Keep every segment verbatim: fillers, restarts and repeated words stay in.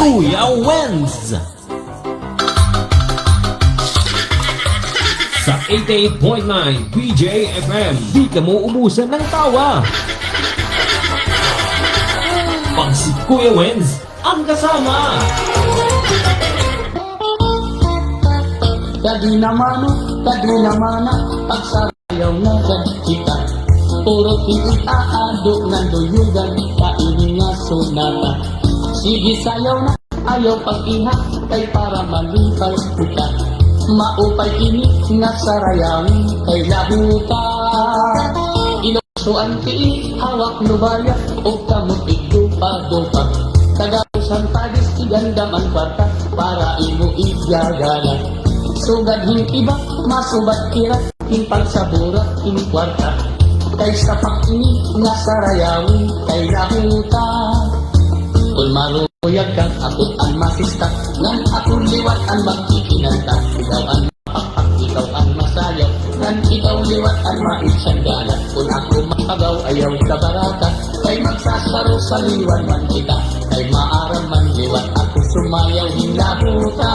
Kuya Wenz. Sa eighty-eight point nine B J F M, di ka mauubusan ng tawa. Pag si Kuya Wenz ang kasama. Dadi naman, dadi naman, pagsa- Ayaw na gad kita. Puro tiit aado ngan duyugan, kaini nga sonata. Sige, sayaw na, ayaw pag-iha, kay para malipay kita. Maupay ini nga sarayawon, kay lahuta. Ilokso an tii, hawak lubaya, ug kamot igdupa-dupa. Tagausan padis, igandam an kwarta, para imo igagala. Sugad hin iba, masubat kira. Hin pagsabura hin kwarta, kay sapak ini nga sarayawon, kay lahuta. Kon maruyag ka, ako an masista, ngan ako liwat an magkikinanta. Ikaw an mapakpak, ikaw an masayaw, ngan ikaw liwat an maisandala. Kon ako mapagaw, ayaw ka baraka, kay magsasaro-saliwan man kita, kay maaram man liwat ako sumayaw hin lahuta.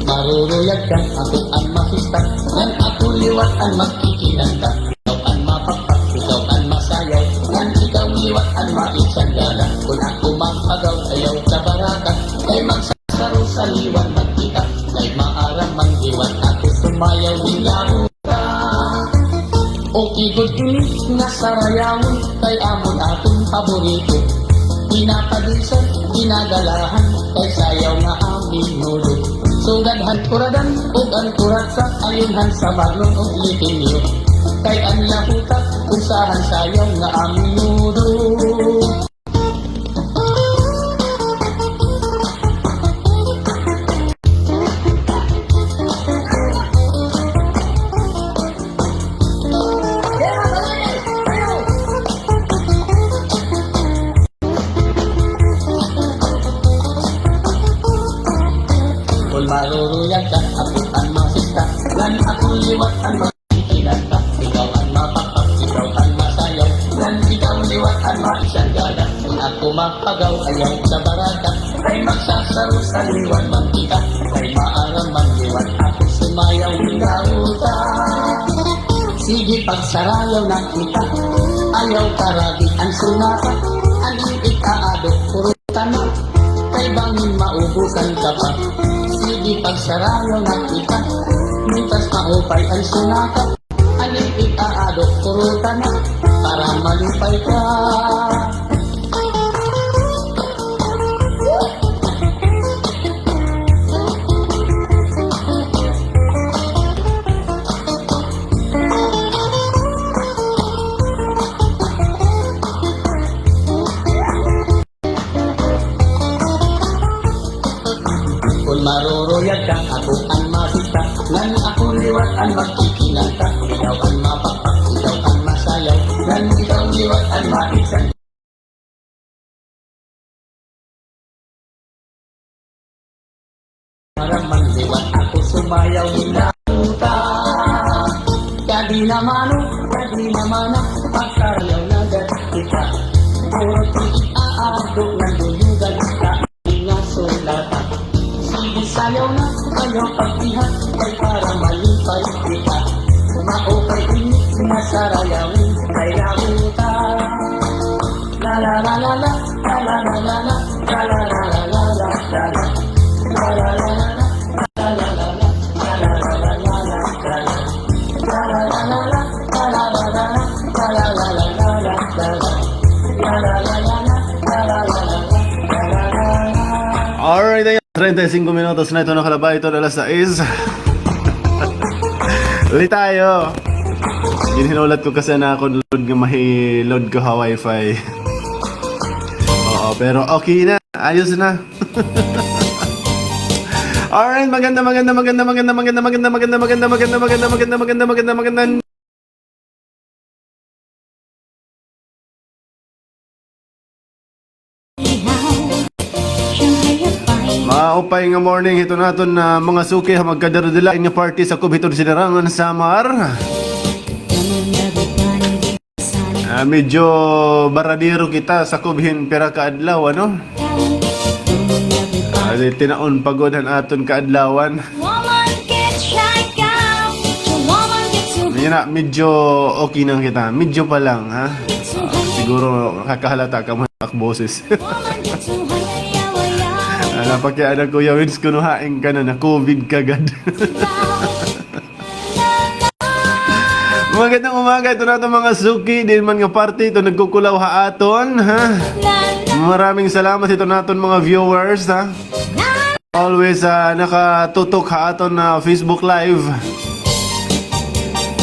Maruruyag ka, ako an masista, ngan ako liwat an magkikinanta. Ikaw an mapakpak, ikaw an masayaw, ngan ikaw liwat an maisandala. Kon ako magpagaw, ayaw ka baraka, kay magsasaro-saliwan man kita, kay maaram man liwat ako sumayaw hin lahuta. Okay gud ini nga sarayawon, kay amon aton paborito. Pinapadisan, pinagalahan, kay sayaw nga a menudo. Sugad han kuradan ug an kuratsa, ayon han Samarnon ug Likinyo. Kay an lahuta, usa han sayaw nga a menudo. Kon maruruyag ka, ako an masista, ngan ako liwat an magkikinanta. Ikaw an mapakpak, ikaw an masayaw, ngan ikaw liwat an maisandala. Kon ako mapagaw, ayaw ka baraka, kay magsasaro-saliwan man kita, kay maaram man liwat ako sumayaw hin lahuta. Sige, pagsarayaw na kita, ayaw karagi an sonata, an ikaado, puro tana, kay bangin maubusan ka pa. Sige, pagsarayaw na kita, mintras maupay an sonata, an ikaado, puro tana, para malipay ka. Kon maruruyag ka, ako an masista, ngan ako liwat an magkikinanta. Ikaw an mapakpak, ikaw an masayaw, ngan ikaw liwat an maisan. Para man liwat ako sumayaw hin lahuta. Kadi naman, o, kadi naman, o, pagsayaw na gad kita. Puro tiit aado ngan duyugan, kaini nga sonata. Sige, sayaw na, ayaw pag-iha, kay para malipay kita. Maupay ini nga sarayawon, kay lahuta. Alright, ayan. Treinta y cinco minutos na ito, nakalabay ito, alas sais. Ulit tayo. Ginhinulat ko kasi na akon load nga mahi-load ko ha wifi. Oo, pero okay na. Ayos na. Alright, maganda, maganda, maganda. Upay nga morning hiton aton, ah, mga suki ha magkadara-dara nga parte sakob hiton Sinirangan, Samar. Ah, medyo baradero kita sakob hin pira ka adlaw, ano? Ah, di tinaon pa gud han aton kaadlawan. Yan na, medyo okay na kita. Medyo pa lang, ha? Ah, siguro kakahalata kamo ak boses. Ala, pakiana, Kuya Wins, kuno hain ka na, na-covid ka gad. Magandang umaga, ito na aton mga suki, diin man nga parte ito nagkukulaw ha aton, ha? Maraming salamat ito na aton mga viewers, ha? Always, ah, nakatutok ha aton, ah, Facebook Live.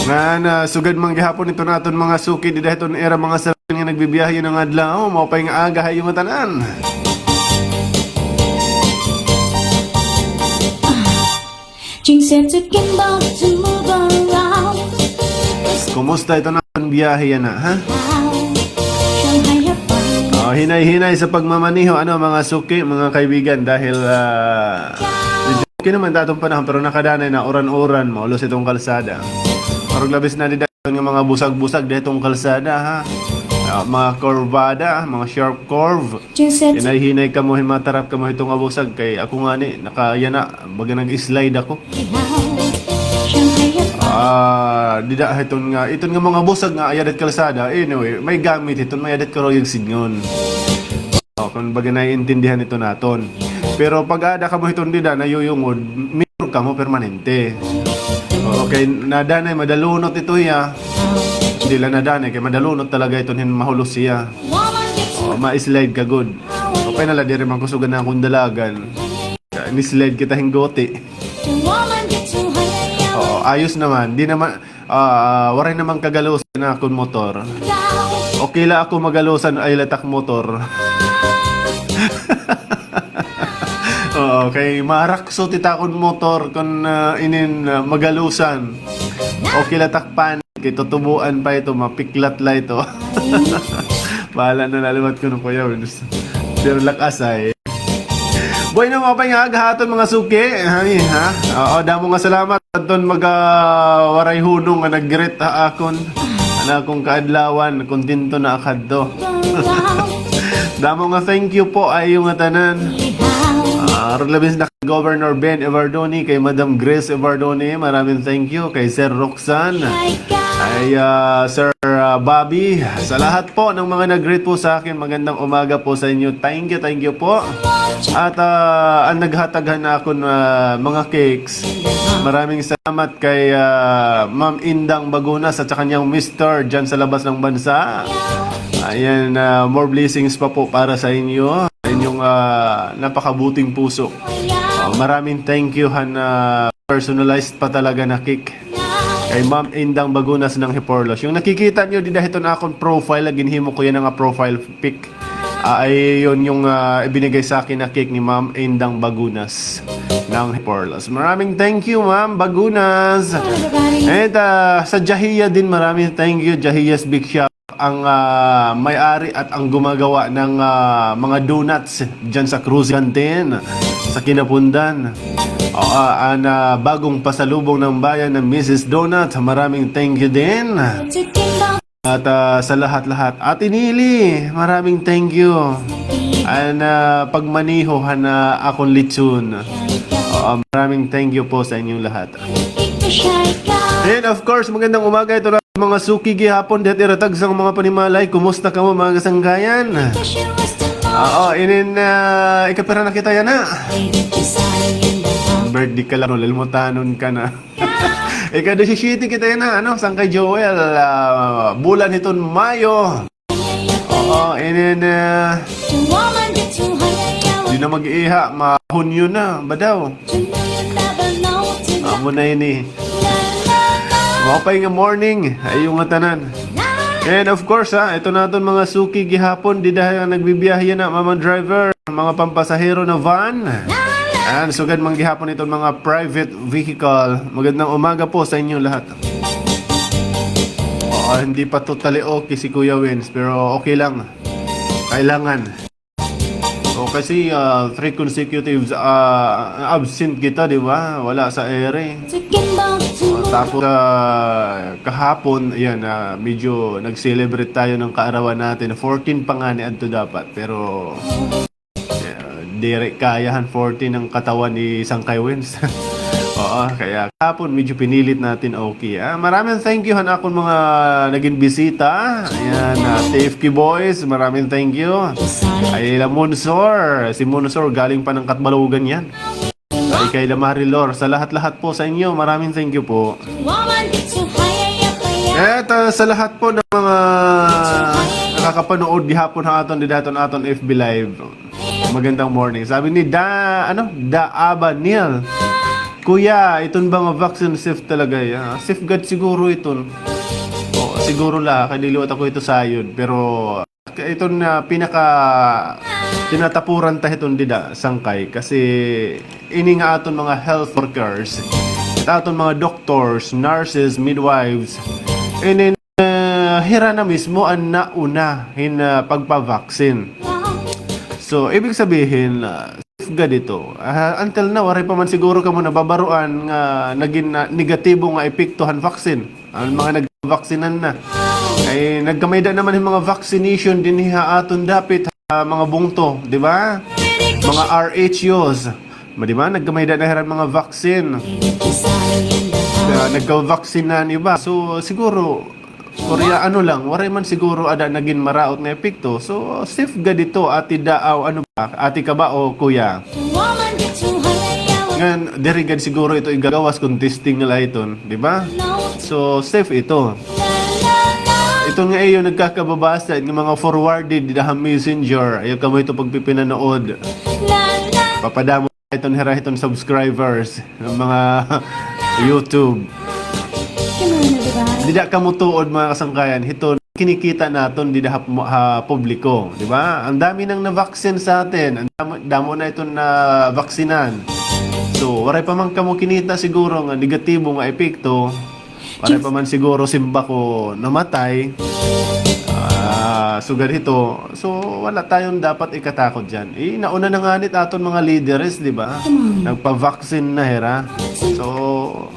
Ngan, ah, sugad man gihapon ito na aton mga suki, dida hiton ira mga salamin nga nagbibiyahe yana nga adlaw, maupay nga aga ha iyo ngatanan. Kumusta ito na aton biyahe yana, ha? Oh, hinay-hinay sa pagmamaneho, ano, mga suki, mga kaibigan, dahil, ah, medyo okay naman ta aton panahon, pero nakadanay na, uran-uran, maulos iton kalsada. Parang labis na dida nga mga busag-busag dida hiton kalsada, ha? Ah, mga kurbada, mga sharp curve. Hinay-hinay kamo, himatarap kamo hito nga busag kay ako ngani, nakayana, baga nag-slide ako. Ah, dida hiton nga, iton nga mga busag nga ayadat kalsada. Anyway, may gamit hiton, may adat karuyag sidngon. Oh, kon baga naiintindihan ito naton. Pero pag aada kamo hiton dida, nayuyungod, mayor kamo permanente. Oh, okay, nadanay, madalunot ito hiya. Diri la nadanay, kay madalunot talaga iton hin mahulos hiya. Oh, ma-slide ka gud. Okay na la, diri man kusugan na akon dalagan. Ni-slide kita hin guti. Oo, ayos naman. Di naman, ah, waray naman kagalusan na akon motor. Okay la ako magalusan, ay latak motor. Oo, kay maraksot ita akon motor kon, ah, inin, ah, magalusan. Okay latak pan. Kay tutubuan pa ito, mapiklat la ito. Bahala na la liwat kuno, Kuya Wins. Pero lakas ay. Bueno, maupay nga aga ha aton mga suki. Ay, ha? Oo, damo nga salamat. Adton mga, ah, waray hunong nga nag-greet ha akon. An akon kaadlawan, kontento na ak hadto. Damo nga thank you po ha iyo ngatanan. Ah, labis na Governor Ben Evardone, kay Madam Grace Evardone, maraming thank you. Kay Sir Roxanne, kay, ah, Sir, ah, Bobby, sa lahat po ng mga nag-greet po sa akin, magandang umaga po sa inyo. Thank you, thank you po. At, ah, ang naghatag han akon, ah, mga cakes, maraming salamat kay, ah, Ma'am Indang Bagunas at sa kanyang mister dyan sa labas ng bansa. Ayan, ah, more blessings pa po para sa inyo. Inyong, ah, napakabuting puso. Ah, maraming thank you han, ah, personalized pa talaga na cake. Kay Ma'am Indang Bagunas ng Hiporlos. Yung nakikita niyo dida hiton akon profile, ginhimo ko yana nga profile pic. Ah, ay yun yung, ah, ibinigay sa akin na cake ni Ma'am Indang Bagunas ng Hiporlos. Maraming thank you, Ma'am Bagunas. And, ah, sa Jahia din, maraming thank you, Jahia's Big Shop. Ang, ah, may-ari at ang gumagawa ng, ah, mga donuts dyan sa Cruz Canteen, sa Quinapondan. O, ah, ang, ah, bagong pasalubong ng bayan ng Missus Donut, maraming thank you din. At, ah, sa lahat-lahat. Ate Nili, maraming thank you. An, ah, pagmaneho han akon lechon. Oo, maraming thank you po sa inyong lahat. And of course, magandang umaga. Ito na mga suki gihapon, dihat ira tagsa nga mga panimalay. Kumusta kamo, mga kasangkayan? Oo, inin, ah, ikapira na kita yana? Birthday ka la, no, lalmutanon ka na. Ika-disisiyete kita yana, ano, sangkay Joel, ah, bulan hiton Mayo. Oo, inin, ah, di na mag-iha, ma-Hunyo na ba daw? Amo na ini. Maupay nga morning ha iyo ngatanan. And of course, ha, ito naton mga suki gihapon, dida nga nagbibiyahe yana, mga driver, mga pampasahero na van. And sugad man gihapon iton mga private vehicle. Magandang umaga po sa inyo lahat. Oo, hindi pa totally okay si Kuya Wins, pero okay lang. Kailangan. O, kasi, ah, three consecutive, ah, absent kita, di ba? Wala sa ere. O, tapos, ah, kahapon, ayan, ah, medyo nag-celebrate tayo ng kaarawan natin. Fourteen pa nga ni adto dapat, pero, ah, diri kaya han fourteen ng katawan ni Sangkay Wins. Oo, kaya kahapon medyo pinilit natin, okay. Ah, maraming thank you han akon mga naging bisita. Ayan, ah, T F K Boys, maraming thank you. Kay La Monsor, si Monsor galing pa ng Catbalogan yan. Ay, kay La Marilor, sa lahat-lahat po sa inyo, maraming thank you po. At, ah, sa lahat po ng mga nakakapanood gihapon ha aton dida han aton F B Live. Magandang morning. Sabi ni Da, ano? Da Aba Neil. Kuya, iton ba nga vaccine safe talaga, ya? Safe gad siguro iton. O, siguro la, kay dili liwat ako hito sayod. Pero, iton, ah, pinaka tinatapuran ta hiton dida, Sangkay. Kasi, ini nga aton mga health workers, aton mga doctors, nurses, midwives, ini ah, hira na mismo an nauna hin, ah, pagpa-vaccine. So, ibig sabihin, ah, safe gad ito. Ah, until now, waray pa man siguro kamo nababaroan nga nagin, ah, negatibo nga epekto han vaccine. An mga nagvaksinan na. Ay, nagkamay-ada naman hin mga vaccination dinhi ha aton dapit ha mga bungto, di ba? Mga R H Os. Ma, di ba? Nagkamay-ada na hira hin mga vaccine. Kaya nagka-vaccine na an iba. So, siguro, Korea, ano lang, waray man siguro ada nagin maraot nga epekto. So, safe gad ito, Ate Daaw, ano ba? Ate ka ba o kuya? Ngan, diri gad siguro ito igagawas kung testing la iton, di ba? So, safe ito. Ito nga iyo nagkakababasa nga mga forwarded dida ha messenger. Ayaw kamo ito pagpipinanood. Papadamo iton hira hiton subscribers ng mga YouTube. Dida kamo tuod, mga kasangkayan, hiton kinikita naton dida ha, ha publiko, di ba? Ang dami nang na-vaccine sa atin, ang damo, damo na iton na-vaksinan. So, waray pa man kamo kinita siguro nga negatibo nga epekto, waray pa man siguro simba ko namatay. Ah, sugad hito. So, wala tayong dapat ikatakot diyan. Eh, nauna na nga nit aton mga lideres, di ba? Nagpa-vaccine na hira. So,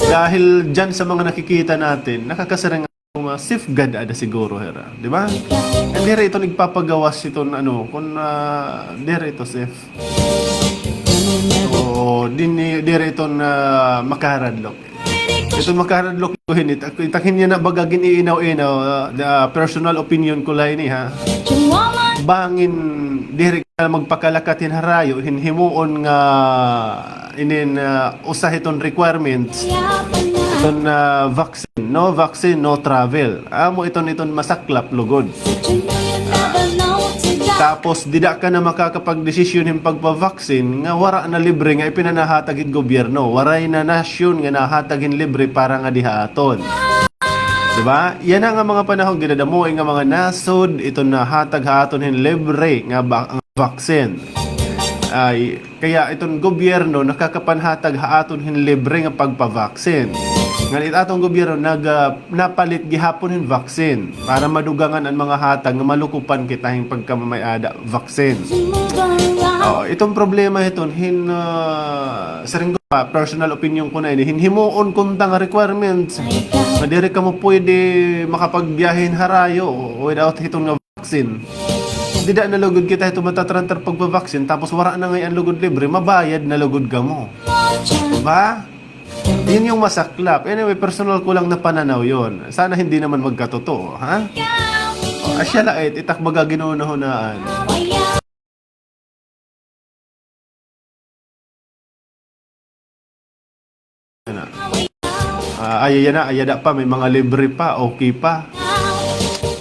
dahil diyan sa mga nakikita natin, nakakasiring ako nga safe gad ada siguro hira, di ba? And diri ito nagpapagawas iton ano, kung, ah, diri ito safe. So, diri, diri ito na makaradlok. Ito makaradlok ko hinit. Itakin niya na baga gin-iinaw-inaw, ah, the personal opinion ko la ini, ha. Bangin diri ka magpakalakat hin harayo, hin himuon nga inin, ah, usa hiton requirements, iton, ah, vaccine, no vaccine, no travel. Amo iton, iton masaklap lugod. Tapos, dida ka na makakapagdesisyon hin pagpa-vaccine nga wara na libre nga ipinanahatag hin gobyerno. Waray na nasyon nga nahatag hin libre para nga di ha aton. Di ba? Yana nga mga panahon, ginadamo nga mga nasod, iton nahatag ha aton hin libre nga ba-, nga vaccine. Ay, kaya iton gobyerno nakakapanhatag ha aton hin libre nga pagpa-vaccine. Ngan it aton gobyerno nag-, ah, napalit gihapon hin vaccine para madugangan an mga hatag nga malukupan kita hin pagkamamay-ada vaccine. Oh, iton problema hiton hin, ah, siring ko pa, personal opinion ko na ini, hin himuon kunta nga requirements nga diri kamo pwede makapagbiyahe hin harayo without hiton nga vaccine. Dida na lugod kita hito matatrantar pagpa-vaccine, tapos wara na ngay-an lugod libre, mabayad na lugod kamo. Diba? Yun yung masaklap. Anyway, personal ko lang na pananaw yun. Sana hindi naman magkatotoo, ha? O, asya la, eh, itak baga ginunahunaan. Ana. Ah, ay, ayan na, ayada pa, may mga libre pa, okay pa.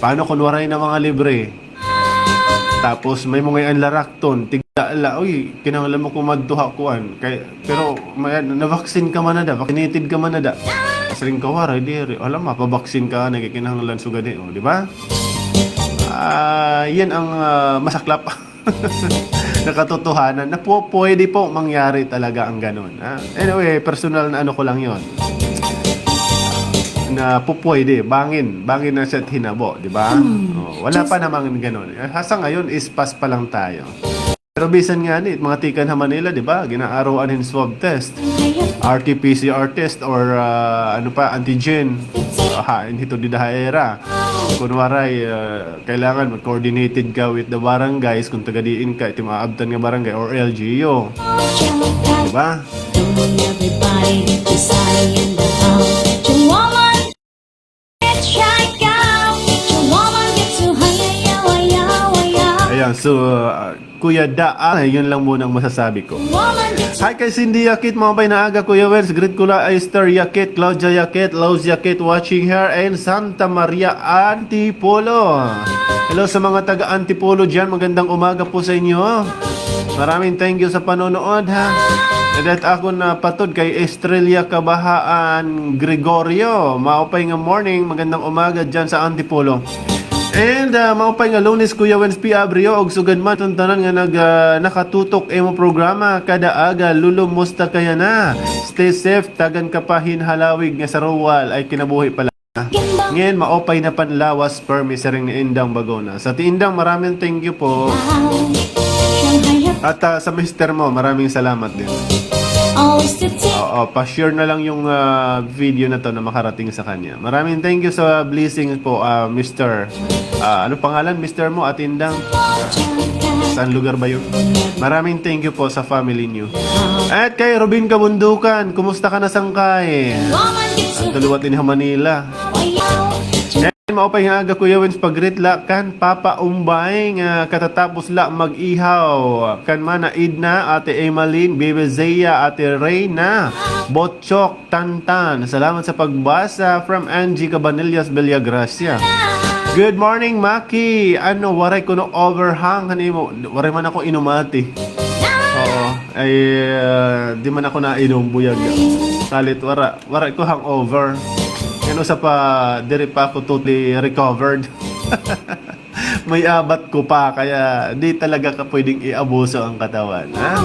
Paano kung waray na mga libre? Tapos may mga iyan larakton, tigda la, uy, kinahanglan mo kumadto ha kuan. Kay, pero, may, na-vaccine ka man na da, vaccinated ka man na da. Siring ka waray, diri. Alam, mapabaksin ka, nagkikinahanglan sugad eh, o, di ba? Ah, yan ang, ah, masaklap. Nakatotohanan na po, pwede po mangyari talaga ang ganun, ha? Anyway, personal na ano ko lang yon. Ang na pupwede, bangin, bangin na siya hinabo, di ba? Oh, wala pa namang ganun. Eh, hasta ngayon, ispas pa lang tayo. Pero bisan ngani, mga tikan ha Manila, di ba? Ginaaruan hin swab test. R T P C R test or, ah, ano pa, antigen. Ah, ha, hito dida ha ira. Kun waray, ah, kailangan mag-coordinated ka with the barangays kun taga diin ka, it im aabtan nga barangay or L G U. Di ba? Ayan, so, uh, Kuya Daan, yun lang muna ang masasabi ko. Hi kay Cindy Yakit, maupay nga aga, Kuya Wens. Greet ko la Esther Yakit, Claudia Yakit, Laus Yakit, watching here in Santa Maria, Antipolo. Hello sa mga taga Antipolo dyan, magandang umaga po sa inyo. Maraming thank you sa panonood, ha. And that ako na patod kay Estrella Kabahaan Gregorio. Maupay nga morning, magandang umaga dyan sa Antipolo. And, ah, maupay nga Lunes, Kuya Wens P. Abrio, og sugad man iton tanan nga nag, ah, nakatutok imo programa kada aga. Lolo, musta ka yana? Stay safe, tagan ka pa hin halawig nga saruwal, ay kinabuhi pala. Ngan maupay na panlawas permi, siring ni Indang Bagona. Sa ti Indang, maraming thank you po. At, ah, sa mister mo, maraming salamat din. Oo, pa-share na lang yung, ah, video na to na makarating sa kanya. Maraming thank you sa blessing po, ah, mister. Ah, ano pangalan, mister mo, Ate Indang? Saan lugar ba yun? Maraming thank you po sa family niyo. At kay Robin Kabundukan, kumusta ka na, sangkay? Ang kaluwat din ha Manila. Yan, maupay nga aga, Kuya Wins, pag-greet la kan Papa Umbay nga katatapos la mag-ihaw. Kan Mana Edna, Ate Emeline, Bebe Zia, Ate Reyna, Botchok, Tantan. Salamat sa pagbasa. From Angie Cabanillas Villagracia. Good morning, Maki. Ano, waray kuno overhang han imo? Waray man ako inumati. Oo. Ay, ah, di man ako nainom, buyag. Salit, wara, wara ko hangover. Yan usa pa, diri pa ako totally recovered. May abat ko pa, kaya di talaga ka pwedeng iabuso ang katawan, ha?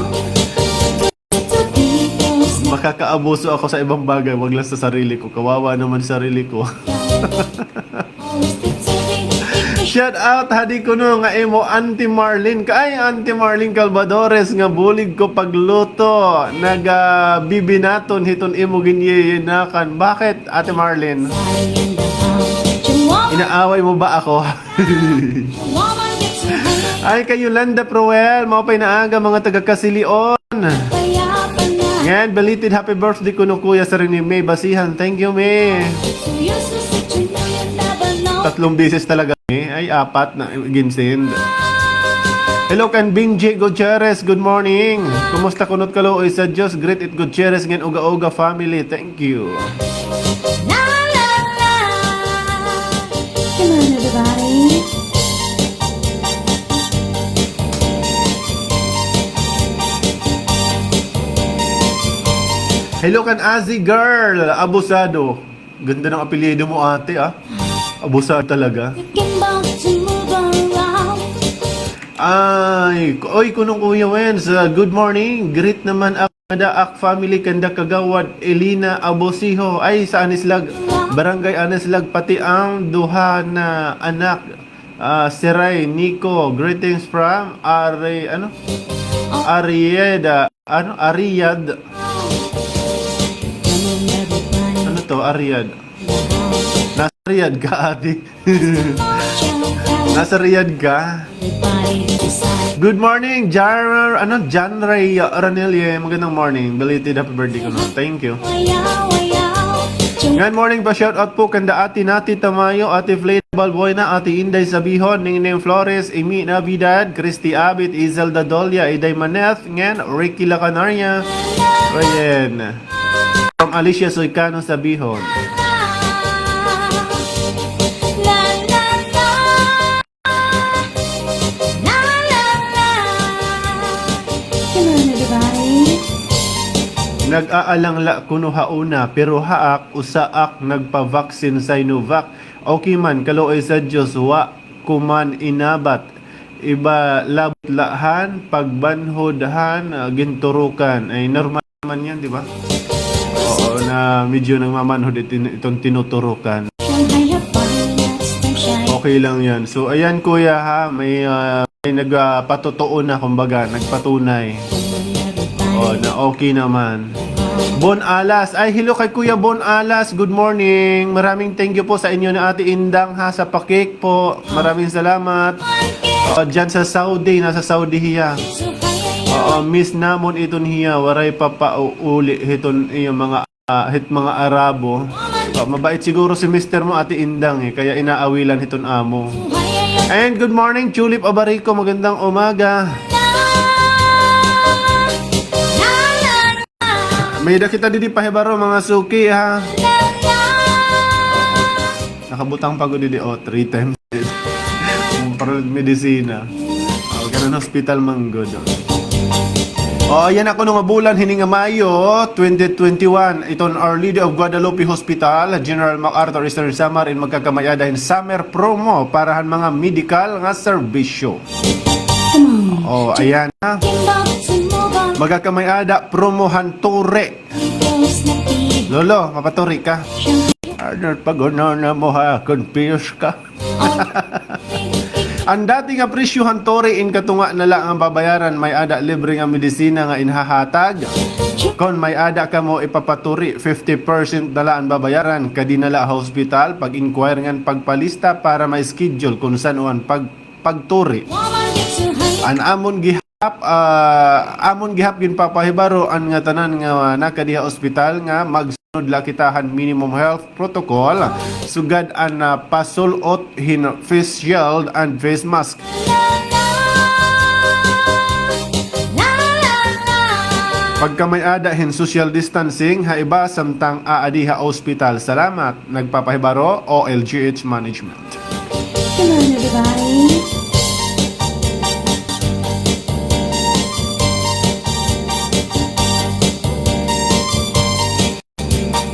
Makakaabuso ako sa ibang bagay, wag lang sa sarili ko. Kawawa naman sarili ko. Shout out hadi kuno nga imo Auntie Marlene. Ka-, ay, Auntie Marlene Calvadores nga bulig ko pagluto. Naga, ah, bibinaton hiton imo ginyeyinakan. Bakit, Ate Marlene? Inaaway mo ba ako? Ay, kay Yolanda Proel, maupay nga aga, mga taga Casilion. Ngan, belated happy birthday kuno Kuya, siring ni May Basihan. Thank you, May. Tatlong beses talaga, May. Ay, apat na ginsend. Hello kan Benji Gutierrez. Good morning. Kumusta kuno it kaluoy sa Diyos? Greet it Gutierrez ngan Uga-Uga family. Thank you. Come on, everybody. Hello kan Azi Girl, Abusado. Ganda ng apelyido mo, ate, ah. Abusado talaga. Ay, oy, kuno Kuya Wens, ah, good morning. Greet naman ako. Ada ak family kanda Kagawad Elina Abosiho. Ay, sa Anislag, Barangay Anislag, pati ang duha na anak, ah, si Ray, Nico. Greetings from Ari, ano? Arieda, ano? Ariad. Ano to? Ariad. Nasa Riyadh ka, ate? Nasa Riyadh ka? Good morning, Jar-, ano, John Ray Ranelye. Magandang morning. Belated happy birthday kuno. Thank you. Good morning, pa-shout out po kanda Ate Nati Tamayo, Ate Fleda Balbuena, Ate Inday Sabihon, Ningning Flores, Imi Navidad, Christy Abit, Izelda Dolia, Iday Maneth, ngan Ricky La Canaria. Ayan. From Alicia Soycano Sabihon. Nag-aalang la kuno ha una, pero haak, usa ak nagpa-vaccine Sinovac. Okay man, kaluoy sa Diyos, wa ko man inabat. Iba labot la han pagbanhod han, ah, ginturukan. Ay, normal naman yan, di ba? Oo. Oo, na medyo nagmamanhod itin-, itong tinuturukan. Okay lang yan. So, ayan, kuya, ha, may, ah, may nagpatotoo na, kumbaga, nagpatunay. Oh, na okay naman. Bon Alas. Ay, hello kay Kuya Bon Alas. Good morning. Maraming thank you po sa inyo ni Ate Indang, ha, sa pakik po. Maraming salamat. Oh, dyan sa Saudi, nasa Saudi hiya. Oo, miss namon iton hiya. Waray pa pauuli hiton iyang mga, ah, hit mga Arabo. Oh, mabait siguro si mister mo, Ate Indang, eh, kaya inaawilan hiton amo. And good morning, Tulip Abarico. Magandang umaga. May-ada kita didi pahibaro, mga suki, ha. Nakabutang pa gud didi, oh, three times. Para medisina. Oh, kanan hospital man gud. Oh, yana kuno nga bulan hini nga Mayo twenty twenty-one, iton Our Lady of Guadalupe Hospital, General MacArthur, Eastern Samar, in magkakamay-ada hin summer promo para han mga medical nga serbisyo. Oh, ayan na. Magkakamay-ada promo han turi. Lolo, mapaturi ka? Ano pag-ununa mo ha? Confused ka? An dati nga presyo han turi in katunga na la an babayaran, may-ada libre nga medisina nga inhahatag. Kon may-ada kamo ipapaturi, fifty percent na la an babayaran. Kadi na la ha hospital, pag-inquire ngan pagpalista para ma-schedule kon san-o an pag-, pagturi. An amon gihap, ah, amon gihap ginpapahibaro an ngatanan nga nakadi ha ospital nga magsunod la kita han minimum health protocol, sugad an, ah, pasul-ot hin face shield and face mask. Pagkamay-ada hin social distancing ha iba samtang aadi ha ospital. Salamat. Nagpapahibaro, O L G H Management. Come on, everybody.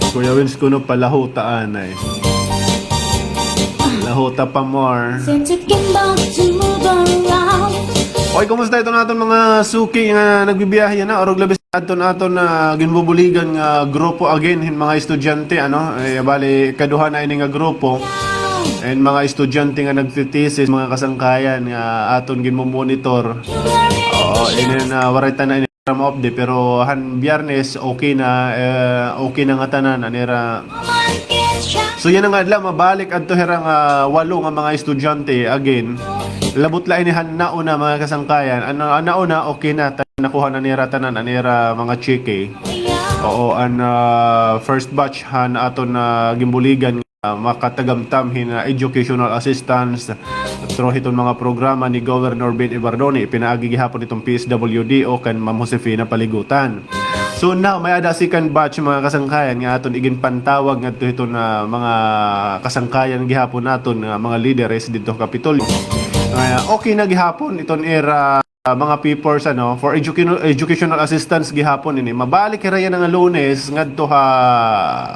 Kuya Wins, kuno palahuta anay. Lahuta pa more. Oy, kumusta iton aton mga suki nga nagbibiyahe yana? Orog labi sa aton, aton, ah, ginbubuligan nga grupo again, hin mga estudyante, ano? Eh, bali, ikaduha na ini nga grupo. And mga estudyante nga nagtitesis, mga kasangkayan nga aton ginmomonitor. Oo, ini na, waray ta na ini ma-update, pero han Biyernes, okay na, eh, okay na ngatanan, an ira. So, yana nga adlaw, mabalik adto hira nga walo nga mga estudyante, again. Labot la ini han nauna, mga kasangkayan. Ano, an nauna, okay na, ta-, nakuha na nira tanan, an ira mga cheque. Oo, an, ah, first batch han aton, ah, ginbuligan. Ah, makatagamtam hin, ah, educational assistance through hiton mga programa ni Governor Ben Evardone, ipinaagi gihapon hiton P S W D o kan Ma'am Josefina Paligutan. So now, may-ada second batch, mga kasangkayan, nga aton iginpantawag ngadto hiton, ah, mga kasangkayan gihapon naton nga mga lideres didto ha Kapitolyo. Ah, okay na gihapon iton ira ah, mga papers, ano, for educational, educational assistance gihapon ini. Mabalik hira yana nga Lunes ngadto ha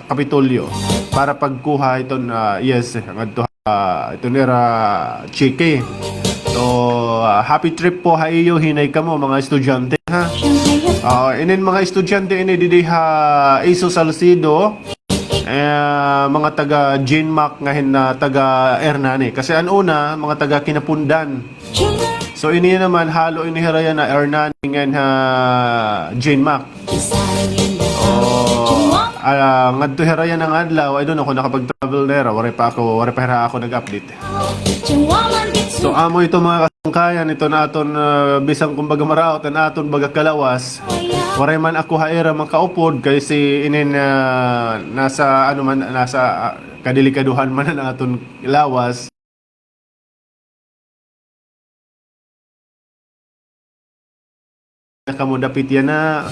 Kapitolyo para pagkuha hiton, ah, yes, ngadto ha, ah, hiton ira cheque. So, ah, happy trip po ha iyo, hinay kamo, mga estudyante, ha. Ah, inin mga estudyante ini didi ha Iso Salcedo, eh, mga taga Genmac nga hin, ah, taga Hernani. Kasi an una, mga taga Quinapondan. So, ini naman, halo ini hira yana, Hernani ngan ha Genmac. Oh, ah, ngadto hira yana nga adlaw, I don't know kon nakapag-travel na hira, waray pa ako, waray pa hira ako nag-update. So, amo ito, mga kasangkayan, ito na aton, ah, bisan kumbaga maraot an aton baga kalawas. Waray man ako ha ira makaupod kay si inin, ah, nasa, ano man, nasa, ah, kadelikaduhan man an aton lawas. Na kamo dapit yana.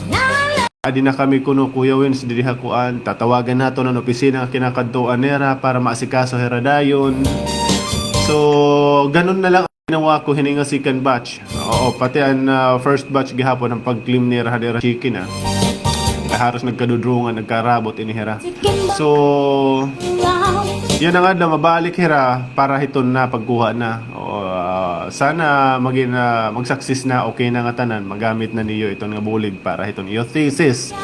Adi na kami kuno Kuya Wins didi ha kuan. Tatawagan naton an opisina nga kinakadtuan nira para maasikaso hira dayon. So, ganun na lang an ginawa ko hini nga second batch. Oo, pati an, ah, first batch gihapon an pag-claim nira ha dira cheque na. Kay haros nagkadudrungan, nagkarabot ini hira. So, yana nga adlaw, mabalik hira para hiton na pagkuha na. O, ah, sana magin-, ah, mag-success na, okay na nga tanan, magamit na niyo iton nga bulig para hiton iyo thesis.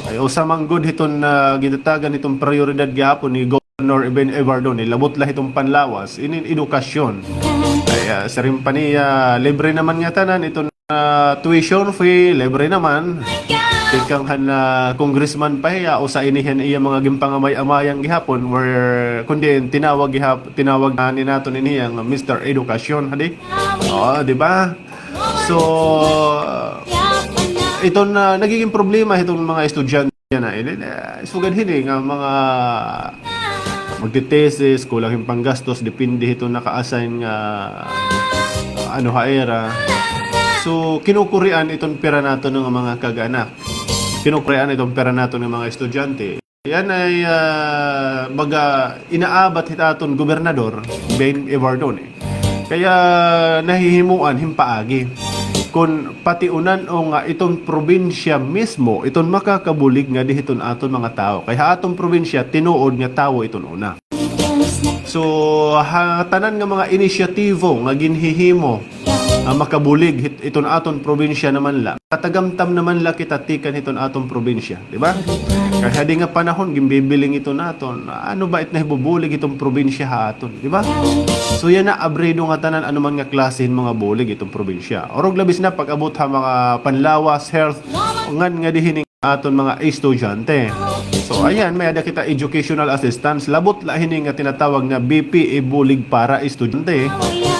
Ay, usa man gud hiton, ah, gitatagan hiton prayoridad gihapon ni Governor Eben Evardone, labot la hiton panlawas, inin edukasyon. Ay, ah, siring pa niya, libre naman nga tanan, iton, ah, tuition fee, libre naman. Tikang han, ah, congressman pa hiya, usa ini han iya mga ginpangamay-amayan gihapon, where, kundi tinawag gihap-, tinawag na ni naton ini nga Mister Edukasyon, hadi? Oo, di ba? So, iton, ah, nagiging problema hiton mga estudyante yana, ini, ah, sugad hini nga mga magte-thesis, kulang hin panggastos, depende hiton naka-assign nga, ano, ha ira. So, kinukurian iton pira naton nga mga kag-anak. Kinukurian iton pira naton nga mga estudyante. Yan ay, ah, baga, inaabat hit aton gobernador, Ben Evardone. Kaya nahihimoan hin paagi. Kon patiunan o nga iton probinsya mismo, iton makakabulig ngadi hiton aton mga tawo. Kay ha aton probinsya, tinuod nga tawo iton una. So, ha tanan nga mga inisyatibo nga ginhihimo, ah, makabulig hit-, iton aton probinsya naman la. Katagamtam naman la kita tikan hiton aton probinsya, di ba? Kay hadi nga panahon, ginbibiling iton aton. Ano ba it nahibubulig iton probinsya ha aton, di ba? So, yana, abrido nga tanan, ano man nga klase hin mga bulig iton probinsya. Orog labis na pag-abot ha mga panlawas, health, ngan ngadi hini aton mga estudyante. So, ayan, may-ada kita educational assistance. Labot la hini nga tinatawag nga B P A bulig para estudyante.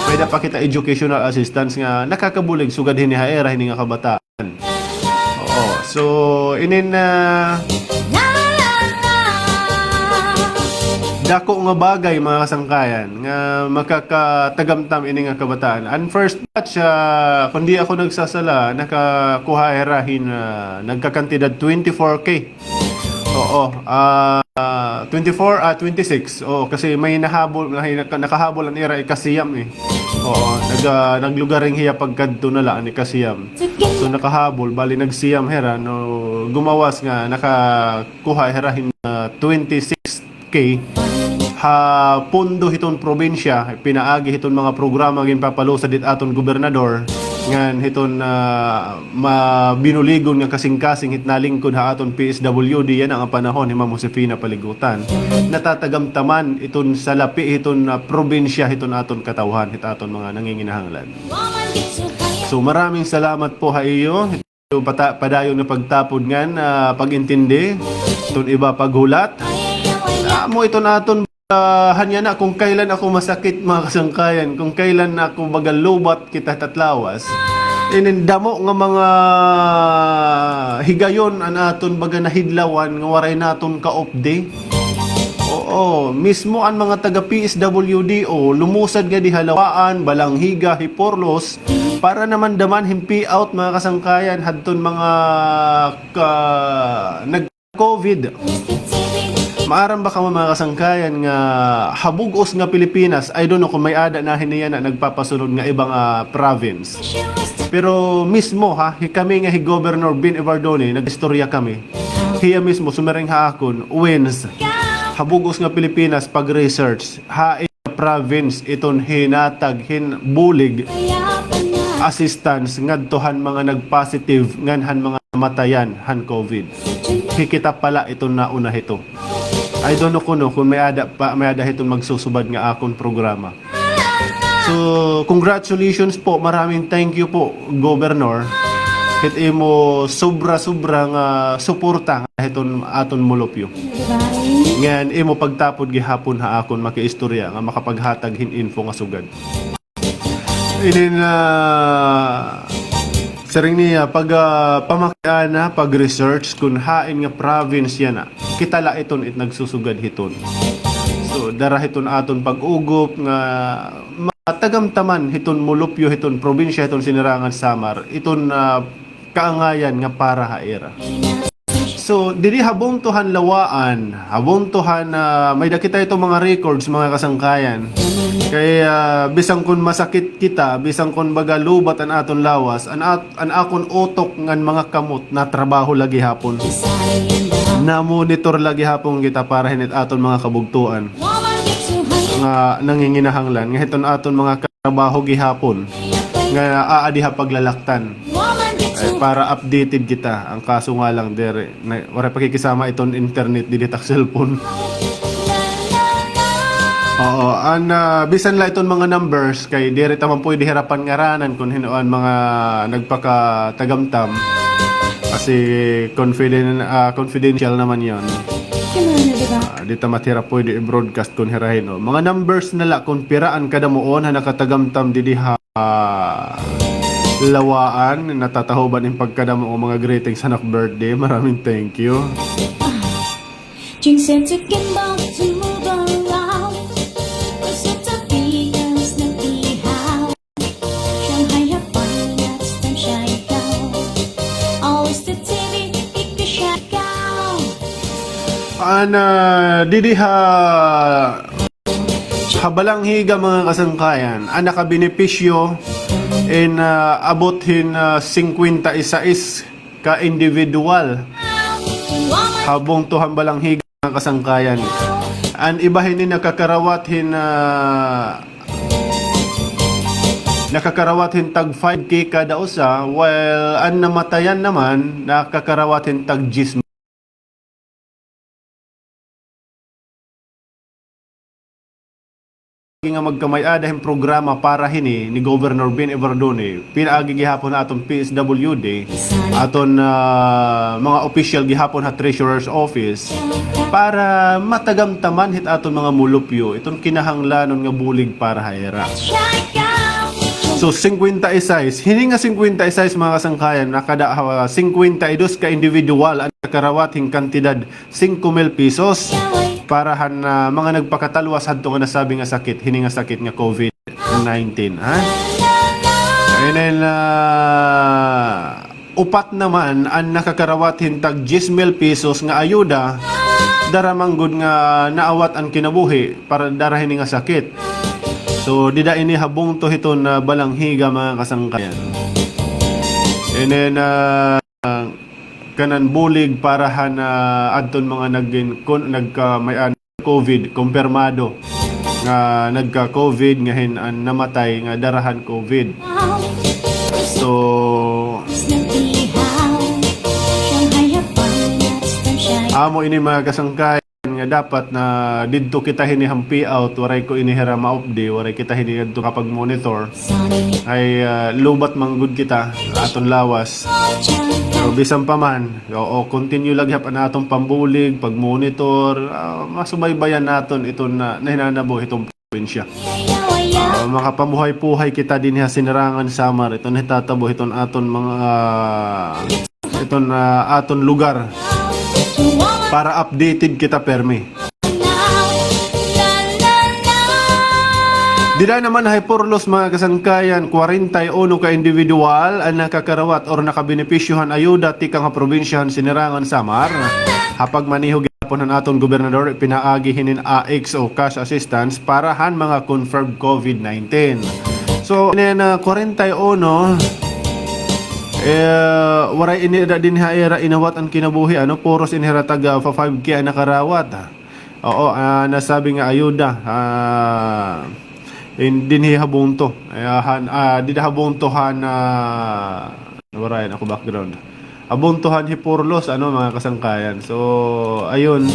May-ada pa kita educational assistance nga nakakabulig sugad hini ha ira hini nga kabataan. Oo. So, inin, ah, dako nga bagay, mga kasangkayan, nga makakatagamtam ini nga kabataan. An first batch, ah, kon di ako nagsasala, nakakuha hira hin, ah, nagkakantidad twenty-four K. Oo, ah, twenty-four, ah, twenty-six. Oo, kasi may nahabol, may naka-, nakahabol an ira ikasiyam, eh. Oo, nag-, ah, naglugaring hiya pagkadto na la an ikasiyam. So, nakahabol, bali nagsiyam hira, no, gumawas nga nakakuha hira hin, ah, twenty-six K ha pondo hiton probinsya, pinaagi hiton mga programa ginpapalusad hit aton gobernador, ngan hiton, ah, mabinuligon nga kasingkasing hit nalingkod ha aton P S W D, yana nga panahon hi Ma'am Josefina Paligutan. Natatagamtaman iton salapi hiton, ah, probinsya hiton aton katawhan, hit aton mga nanginginahanglan. So, maraming salamat po ha iyo. Pata-, padayon nga pagtapod ngan, ah, pag-intindi. Iton iba paghulat. Amo iton aton, ah, han yana kon kailan ako masakit, mga kasangkayan, kon kailan ako baga lowbat kita hit lawas. Inin damo nga mga higayon an aton baga nahidlawan nga waray naton kaupdi. Oo, mismo an mga taga P S W D o lumusad ngadi ha Lawaan, Balangiga, Giporlos, para naman daman hin payout, mga kasangkayan, hadton mga ka-, nag-COVID. Maaram ba kamo, mga kasangkayan, nga ha bug-os nga Pilipinas, I don't know kon may-ada na hini yana nagpapasunod nga iba nga province. Pero mismo, ha, hi kami nga hi Governor Ben Evardone, nag-istorya kami. Hiya mismo, sumiring ha akon, Wins, ha bug-os nga Pilipinas, pag-research, hain nga province iton hinatag hin bulig, assistance ngadto han mga nag-positive ngan han mga namatayan han COVID. Hi kita pa la iton nauna hito. I don't know kuno kon may-ada pa, may-ada hiton magsusubad nga akon programa. So, congratulations po. Maraming thank you po, Governor. Hit imo sobra-sobra nga suporta hiton aton molupyo. Ngan imo pagtapod gihapon ha akon makiistorya nga makapaghatag hin info nga sugad. Inin, ah, siring niya, pag, ah, pamakiana, pag-research kon hain nga province yana, kita la iton it nagsusugad hiton. So, dara hiton aton pag-ugop nga matagamtaman hiton molupyo hiton probinsya hiton Sinirangan Samar, iton, ah, kaangayan nga para ha ira. So, diri ha bungto han Lawaan, ha bungto han, ah, may-ada kita iton mga records, mga kasangkayan. Kay, ah, bisan kon masakit kita, bisan kon baga lowbat an aton lawas, an at-, an akon utok ngan mga kamot natrabaho la gihapon. Na-monitor la gihapon kita para hini hit aton mga kabugtoan nga nanginginahanglan, nga hiton aton mga katrabaho gihapon nga aadi ha paglalaktan. Ay, para updated kita. An kaso nga lang, diri, na, waray pakikisama iton internet didi ha cellphone. Oo, an, ah, bisan la iton mga numbers, kay diri ta man pwede hira pangaranan kon hin-o an mga nagpakatagamtam. Kasi confiden-, ah, confidential naman yon. Ah, di ta man hira pwede i-broadcast kon hira hin-o. Mga numbers na la kon pira an kadamuon ha nakatagamtam didi ha Ah, Lawaan, natatahoban in pagkadamo ko mga greetings han ak birthday. Maraming thank you. Ana, didi ha Ha Balangiga, mga kasangkayan, an nakabenepisyo in, ah, abot hin, ah, singkwenta y sais ka individual. Ha bungto han Balangiga, mga kasangkayan. An iba hini nakakarawat hin, ah, nakakarawat hin tag five K kada usa, while an namatayan naman nakakarawat hin tag diyes nga magkamay-ada hin programa para hini ni Governor Ben Evardone, pinaagi gihapon ha aton P S W D, aton, ah, mga opisyal gihapon ha Treasurer's Office, para matagamtaman hit aton mga mulupyo iton kinahanglanon nga bulig para ha ira. So, singkwenta y sais, hini nga singkwenta y sais, mga kasangkayan, nakada ha singkwenta y dos ka individual an nakarawat hin kantidad singko mil pesos para han, ah, mga nagpakatalwas hadto nga nasabi nga sakit, hini nga sakit nga COVID nineteen, ha? And then, ah, upat naman an nakakarawat hin tag diyes mil pesos nga ayuda, dara man gud nga naawat an kinabuhi para dara hini nga sakit. So, dida ini ha bungto hiton, ah, Balangiga, mga kasangkayan. And then, ah, kanan bulig para han, ah, adton mga nagin-, kon-, nagka-, may, ah, COVID, kumpirmado nga nagka-COVID, nga hin-, an namatay nga dara han COVID. So, amo ini, mga kasangkay. Nga dapat na didto kita hini han payout, waray ko ini hira maupdi, waray kita hini ngadto kapag-monitor. Ay, ah, lowbat man gud kita, aton lawas. Pero bisan pa man, oo, continue la gihap an aton pambulig, pag-monitor, ah, masubaybayan naton iton na, nahinanabo hiton probinsya. Ah, makapamuhay-puhay kita dinhi ha Sinirangan, Samar. Iton nahitatabo hiton aton mga, ah, iton, ah, aton lugar. Para updated kita permi. Dida naman ha Hiporlos, mga kasangkayan, kwarenta y uno ka individual an nakakarawat or nakabenepisyo han ayuda tikang ha probinsya han Sinirangan, Samar. Ha pagmaneho gihapon han aton gobernador, pinaagi hinin A X o cash assistance para han mga confirmed COVID nineteen. So, ini na kwarenta y uno, eh, waray ini da dinhi ha ira inawat an kinabuhi, ano, puros ini hira taga fa-, five K an nakarawat. Oo, ah, nasabi nga ayuda, ah, in, dinhi ha bungto. Ay, ah, han, ah, dida ha bungto han, ah, Waray na ako background. Ha bungto han Hiporlos, ano, mga kasangkayan. So, ayun.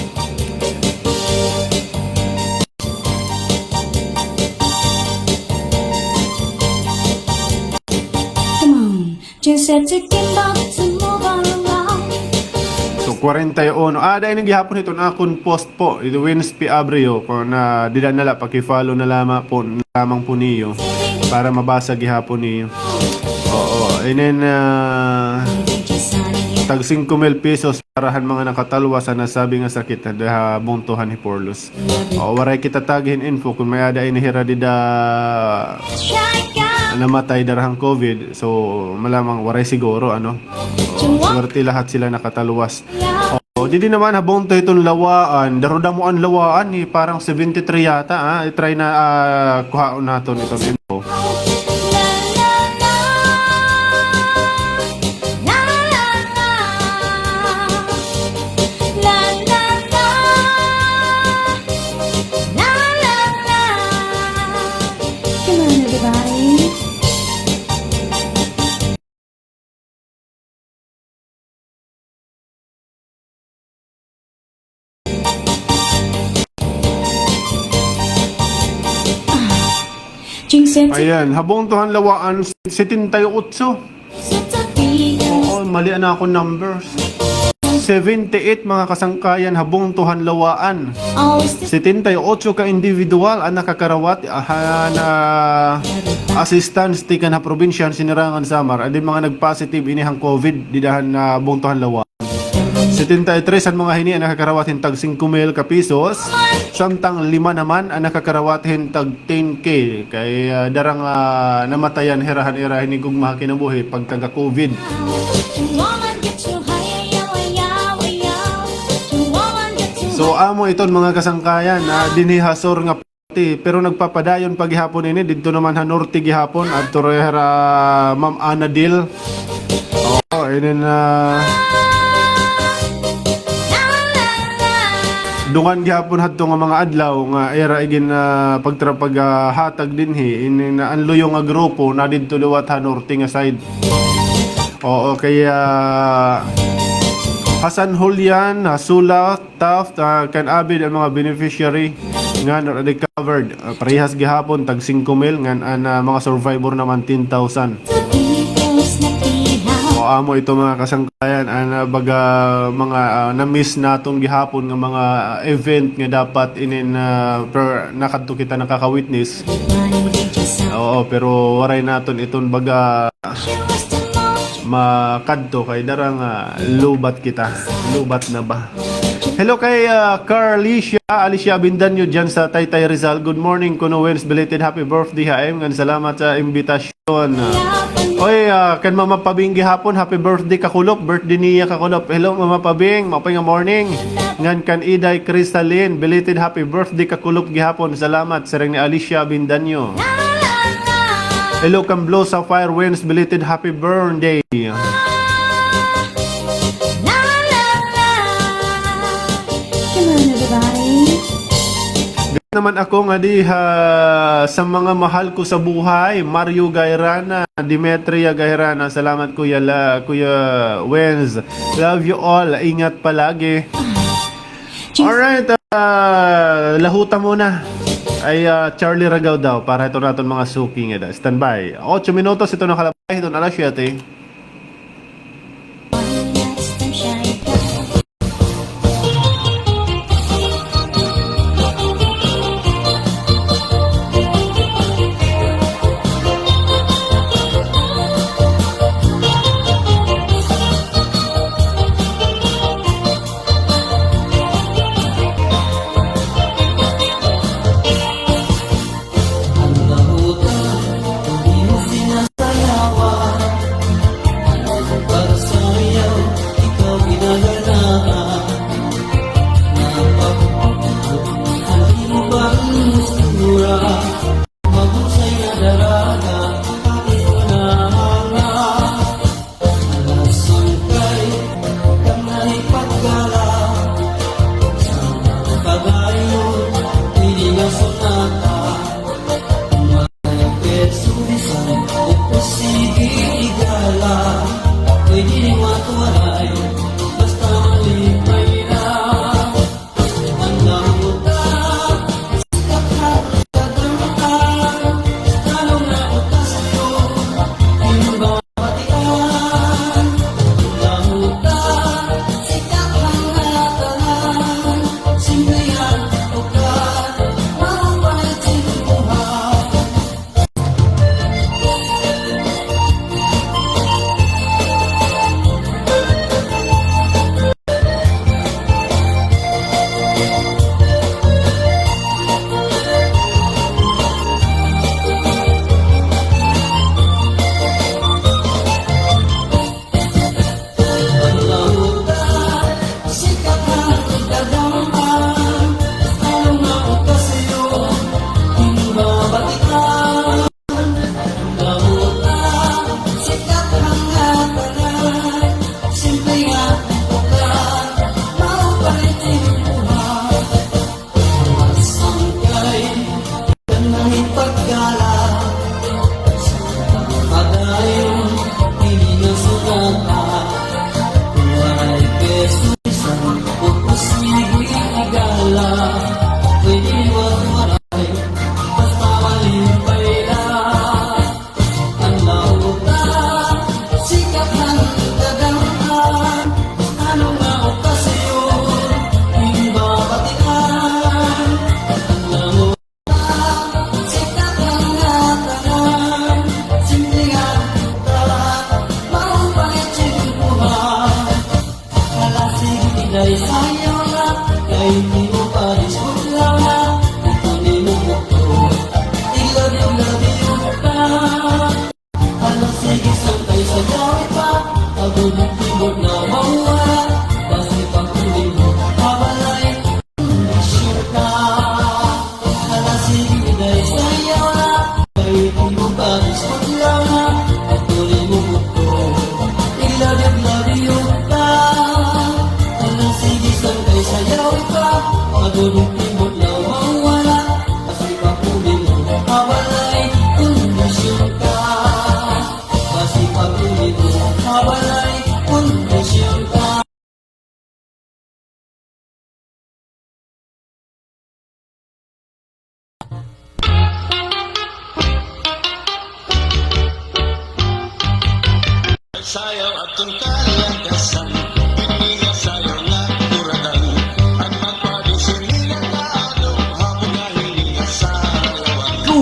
So, kwarenta y uno. Ah, dai na gihapon iton akon post po. Ito, Wins P Abreu. Kon, ah, dida na la, paki-follow na lamang po, lamang po niyo para mabasa gihapon niyo. Oo, and then, ah, tag singko mil pesos para han mga nakatalwas han nasabi nga sakit ha bungto han Hiporlos. Oo, waray kita tagi hin info kon may-ada ini hira dida namatay dara han COVID. So, malamang waray siguro, ano. Oo, swerte lahat sila nakatalwas. O, didi naman ha bungto hiton Lawaan. Daro-damo an Lawaan, eh, parang seventy-three yata, ah. I-try na, ah, kuhaon naton iton info. Ayan, ha bungto han Lawaan, setenta y ocho. Oo, mali na akon numbers. Seventy-eight, mga kasangkayan, ha bungto han Lawaan. Setenta y ocho ka individual an nakakarawat han assistance tikang ha probinsya han Sinirangan Samar. Adi mga nagpositive ini han COVID dida han, ah, bungto han Lawaan. Setenta y tres an mga hini an nakakarawat hin tag singko mil ka pesos, samtang lima naman an nakakarawat hin tag ten K. Kay, ah, dara nga namatayan hira han ira hinigugma ha kinabuhi pagtaga COVID. So, amo iton mga kasangkayan, ah, dinhi ha sur nga Ti, pero nagpapadayon pa gihapon ini, didto naman ha norte gihapon, adto hira Ma'am Anadil. Oo, ini na dungan gihapon hadto nga mga adlaw nga ira igin, ah, pagtra-, pag, ah, hatag dinhi, ini na an luyo nga grupo na didto liwat ha norte nga side. Oo, kaya ha San Julian, ha Sula, Taft, ah, kan AVID an mga beneficiary ngan recovered. Ah, parehas gihapon, tag singko mil, ngan an, ah, mga survivor naman, ten thousand. O, amo ito, mga kasangkayan, an, ah, baga, mga, ah, na-miss naton gihapon nga mga, ah, event nga dapat inin, ah, per, nakadto kita nakaka-witness. Oo, pero waray naton iton baga makadto kay dara nga lowbat kita. Lowbat na ba? Hello kay, ah, Carlicia, Alicia Avendaño dyan sa Taytay Rizal. Good morning, kuno Wens, belated happy birthday ha im, ngan salamat sa imbitasyon. Oy, ah, kan Mama Pabing gihapon, happy birthday kakulop, birthday niya kakulop. Hello, Mama Pabing, maupay nga morning. Ngan kan Iday Cristalin, belated happy birthday kakulop gihapon. Salamat, siring ni Alicia Avendaño. Hello, kan Blue Sapphire Wins, belated happy birthday. Naman ako nga di ha, sa mga mahal ko sa buhay, Mario Gairana, Demetria Gairana, salamat Kuya La, Kuya Wins. Love you all. Ingat palagi. Alright, ah, lahuta muna. Ay, ah, Charlie Ragaw daw para ito naton mga suki nga da. Standby. Ocho minutos ito nakalabay, ito na alas siyete.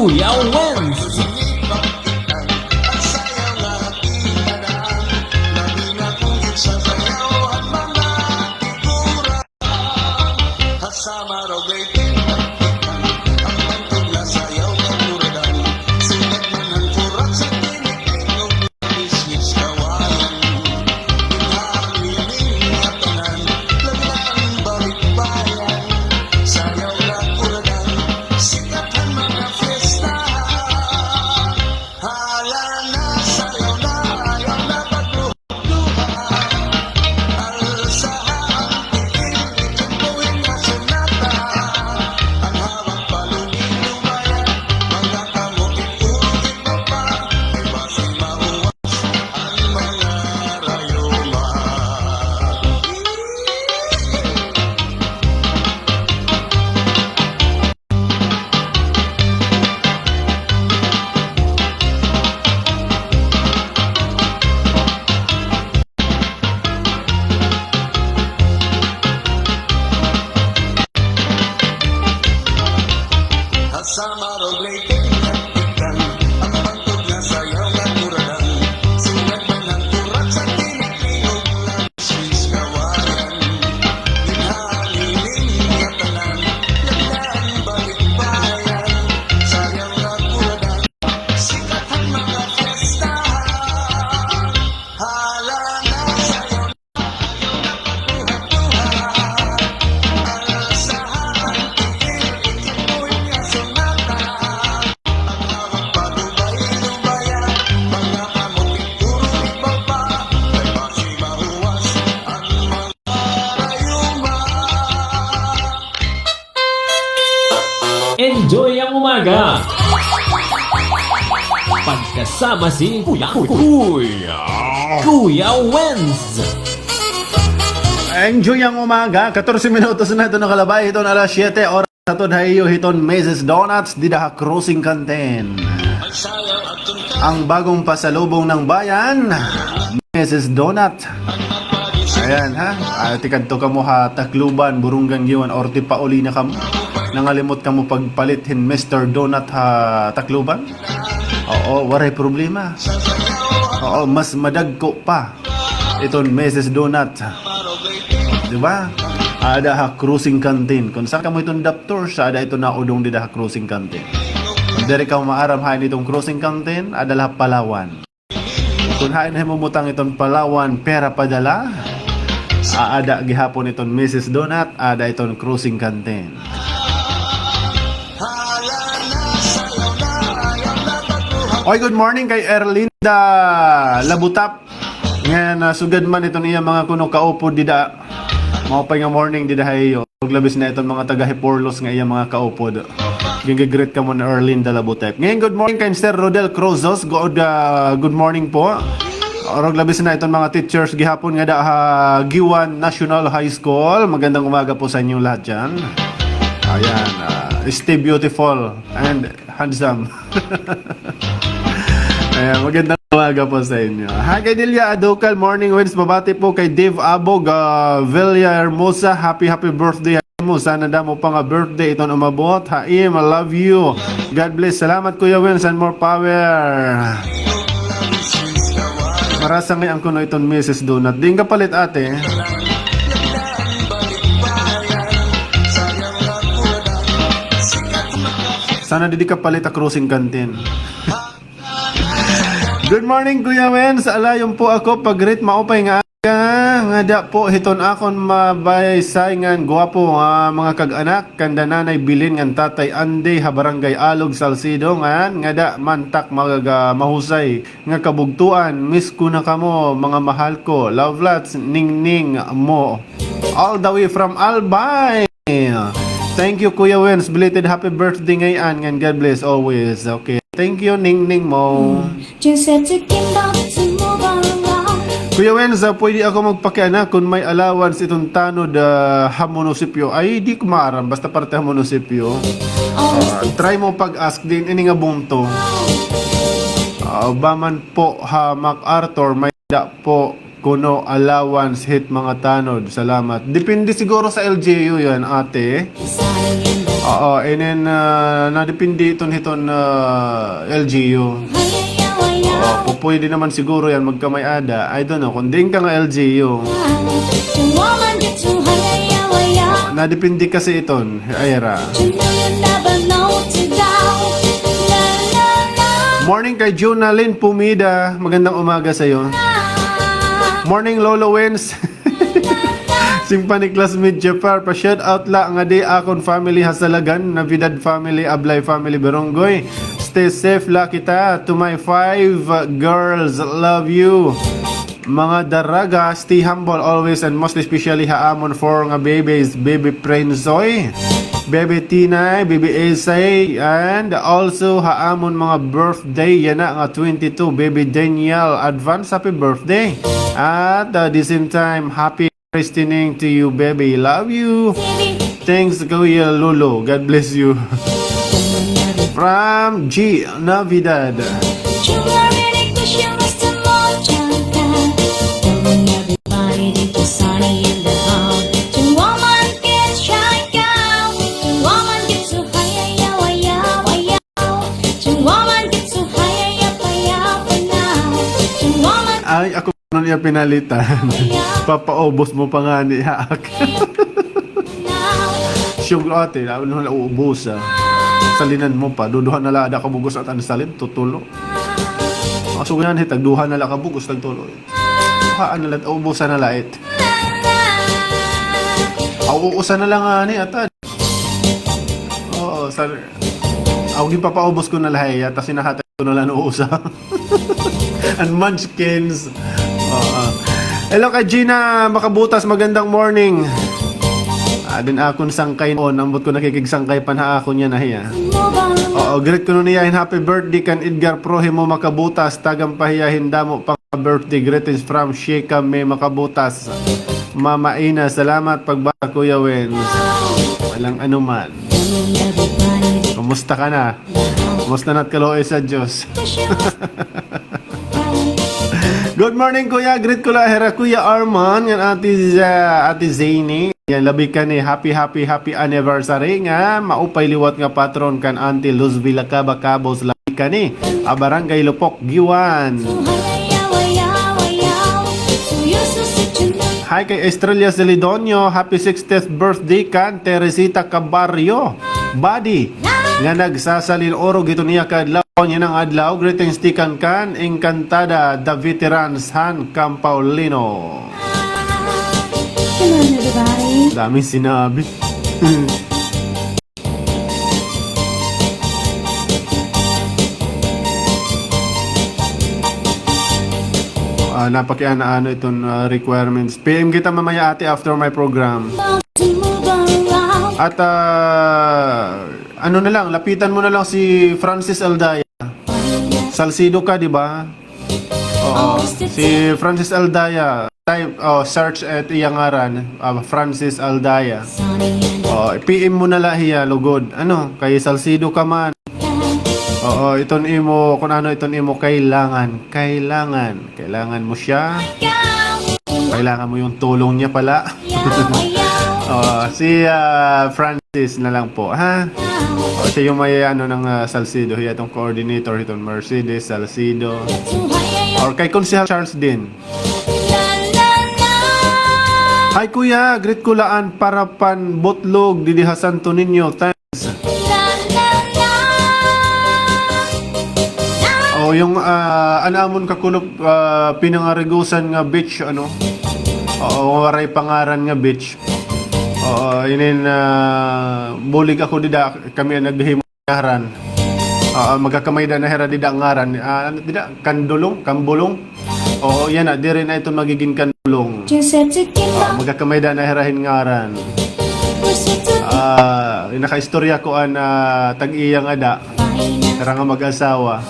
Kuya Wens. Enjoy ang umaga. Pagkasama si Kuya, Kuya, Kuya Wens. Enjoy ang umaga. Katorse minutos na iton nakalabay hiton alas siyete oras. Hatod ha iyo hiton Missus Donuts dida ha Crossing Canteen. Ang bagong pasalubong ng bayan, Missus Donut. Ayan, ha? Ah, tikadto kamo ha Tacloban, Borongan, Guiuan, or tipauli na kamo. Nangalimot kamo pagpalit hin Mister Donut ha Tacloban? Oo, waray problema. Oo, mas madagko pa iton Missus Donut. Di ba? Ada ha Crossing Canteen. Kon saan kamo iton daptors, ada iton naudong dida ha Crossing Canteen. Kon diri kamo maaram hain iton Crossing Canteen, ada la ha Palawan. Kon hain himumutang iton Palawan, pera padala. Aada gihapon iton Missus Donut, ada iton Crossing Canteen. Oy, good morning kay Erlinda Labutap. Ngan, ah, sugad man iton iya mga kuno kaupod dida. Maupay nga morning dida ha iyo. Ug labis na iton mga taga Hiporlos nga iya mga kaupod. Gingigreet kamo ni Erlinda Labutep. Ngayon, good morning kay Sir Rodel Crozos. Good, ah, good morning po. Ug labis na iton mga teachers gihapon nga da ha Guiuan National High School. Magandang umaga po sa inyong lahat dyan. Ayan, ah, stay beautiful and handsome. Ayan, magandang umaga po sa inyo. Hi kay Delia Aducal, morning Wens, pabati po kay Dave Abog, ah, Villa Hermosa, happy, happy birthday mo. Sana damo pa nga birthday iton umabot. Ha im, I love you. God bless. Salamat, Kuya Wens, and more power. Marasa ngay-an kuno iton Missus Donut. Diin ka palit, ate? Sana didi ka palit ha Crossing Canteen. Good morning, Kuya Wens. Alayon po ako pag-greet, maupay nga Ka, ngada po hiton akon mabaysay ngan gwapo nga mga kag-anak, kanda Nanay Bilin ngan Tatay Andy ha Barangay Alog, Salcedo, ngan ngada man tak mag-, ah, mahusay nga kabugtoan. Miss ko na kamo, mga mahal ko. Love lots, Ningning mo. All the way from Albay. Thank you, Kuya Wens. Belated happy birthday ngay-an, ngan God bless always. Okay. Thank you, Ningning mo. Kuya Wens, ah, pwede ako magpakiana kung may allowance iton tanod, ah, ha munisipyo? Ay, di ko maaram. Basta parte ha munisipyo. Ah, try mo pag-ask din ini nga bungto. Ah, ba man po ha MacArthur, may da po kuno allowance hit mga tanod. Salamat. Depende siguro sa L G U yan, ate. Oo, and then, ah, nadepende iton hiton, ah, L G U. Oo, pu-, pwede naman siguro yan magkamay-ada. I don't know kung diin ka nga L G U. Nadepende kasi iton. Ay, ra. Morning kay Junalyn Pumida. Magandang umaga sa'yo. Morning, Lolo Wens. Simpa ni classmate Jeffar, pa-shout out la ngadi akon family ha Salagan, Navidad family, Ablay family, Barangay. Stay safe la kita. To my five, uh, girls, love you. Mga daraga, stay humble always and most especially ha amon four nga babies, Baby Prenzoy, Baby Tinay, Baby Esay, and also ha amon mga birthday yana nga twenty-two, Baby Daniel, advance happy birthday. At, uh, the same time, happy christening to you, baby. Love you. Thanks, Kuya Lolo. God bless you. From G Navidad. Ay, ako na niya pinalitan. Papaubos mo pa ngani ha ak. Siyog ate, lalo na uubos, ah. Salinan mo pa, duduha na la ada ka bug-os at an salin, tutulo. Asugan hit, tagduha na la ka bug-os, tagtulo. Duhaan na la, ubusan na la it. Aw, uusan na la ngani, atad. Oo, sa, aw, gipapaubos ko na la hiya, tas hinahatag ko na la an usa. An munchkins. Oo. Hello kay Gina Makabutas, magandang morning. Ah, din akon sangkay noon, ambot ko nakikigsangkay pan ha akon yana hiya. Oo, greet kuno niya hin happy birthday kan Edgar Prohimo Makabutas, tagan pa hiya hin damo pa nga birthday greetings from Sheka May Makabutas. Mama Ina, salamat pagbasa, Kuya Wens. Walang anuman. Kumusta ka na? Kumusta na it kaluoy sa Diyos? Good morning, Kuya. Greet ko la hira Kuya Arman, ngan Ate Z-, Ate Zany. Yan, labi ka ni. Happy, happy, happy anniversary nga maupay liwat nga patron kan Auntie Luz Vilacaba Cabos, labi ka ni. A Barangay Lupok, Guiuan. Hi kay Estrella Celidonio, happy sixtieth birthday kan Teresita Cabarrio. Badi, nga nagsasalin-urog hiton iya kaadlaw, niyan nga adlaw, greetings tikang kan Encantada, the veterans han Campaulino. Come on, everybody. Daming sinabi. Ah, napakiana-ano iton, ah, requirements. P M kita mamaya, ate, after my program. At, ah, ano na lang, lapitan mo na lang si Francis Aldaya. Salcedo ka, di ba? Oo. Si Francis Aldaya. Type, oh, search at iya ngaran, ah, Francis Aldaya. Oh, i-P M mo na la hiya, lugod. Ano, kay Salcedo ka man. Oo, iton imo, kun ano iton imo kailangan. Kailangan. Kailangan mo siya. Kailangan mo yung tulong niya pala. Oh, si, ah, Francis na lang po, ha? Oh, siya yung may, ano, ng, ah, Salcedo. Hiya itong coordinator, itong Mercedes, Salcedo. Or kay Konsehal Charles din. Hi, Kuya. Greet ko la an Parapan Butlog didi ha Santo Niño. Thanks. Oh, yung, ah, an amon kakulop, ah, pinangarigusan nga beach, ano? Oo, waray pangaran nga beach. Oo, inin, ah, bulig ako dida, kami an naghimo ngaran. Oo, magkakamay-ada na hira dida ngaran. Ah, ano dida? Kandulong? Kambulong? Oo, yana, diri na iton magigin Kandulong. Oo, magkakamay-ada na hira hin ngaran. Ah, nakaistorya ko an, ah, tag-iya nga ada. Hira nga mag-asawa.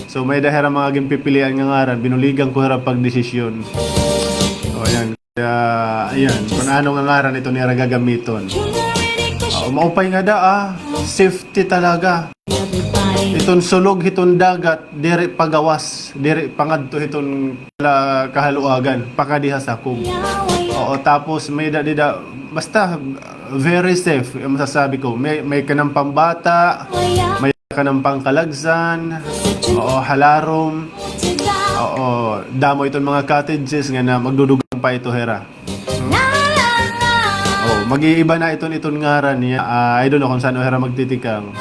So, may-ada hira mga ginpipilian nga ngaran, binuligan ko hira pagdesisyon. O, yan. Kaya, ayan, kun ano nga ngaran iton nira gagamiton. O, maupay nga ada, ah. Safety talaga. Iton sulog hiton dagat, diri pagawas, diri pangadto hiton la-, kahaluagan, pakadi ha sakob. Oo, tapos may-ada dida, basta, very safe, an masasabi ko. May, may kanan pambata, may kanan pangkalagsan, oo, halarom, oo, damo iton mga cottages nga na magdudugang pa ito hira. Oh, mag-iiba na iton, iton ngaran niya. Ah, I don't know kung saan hira magtitikang.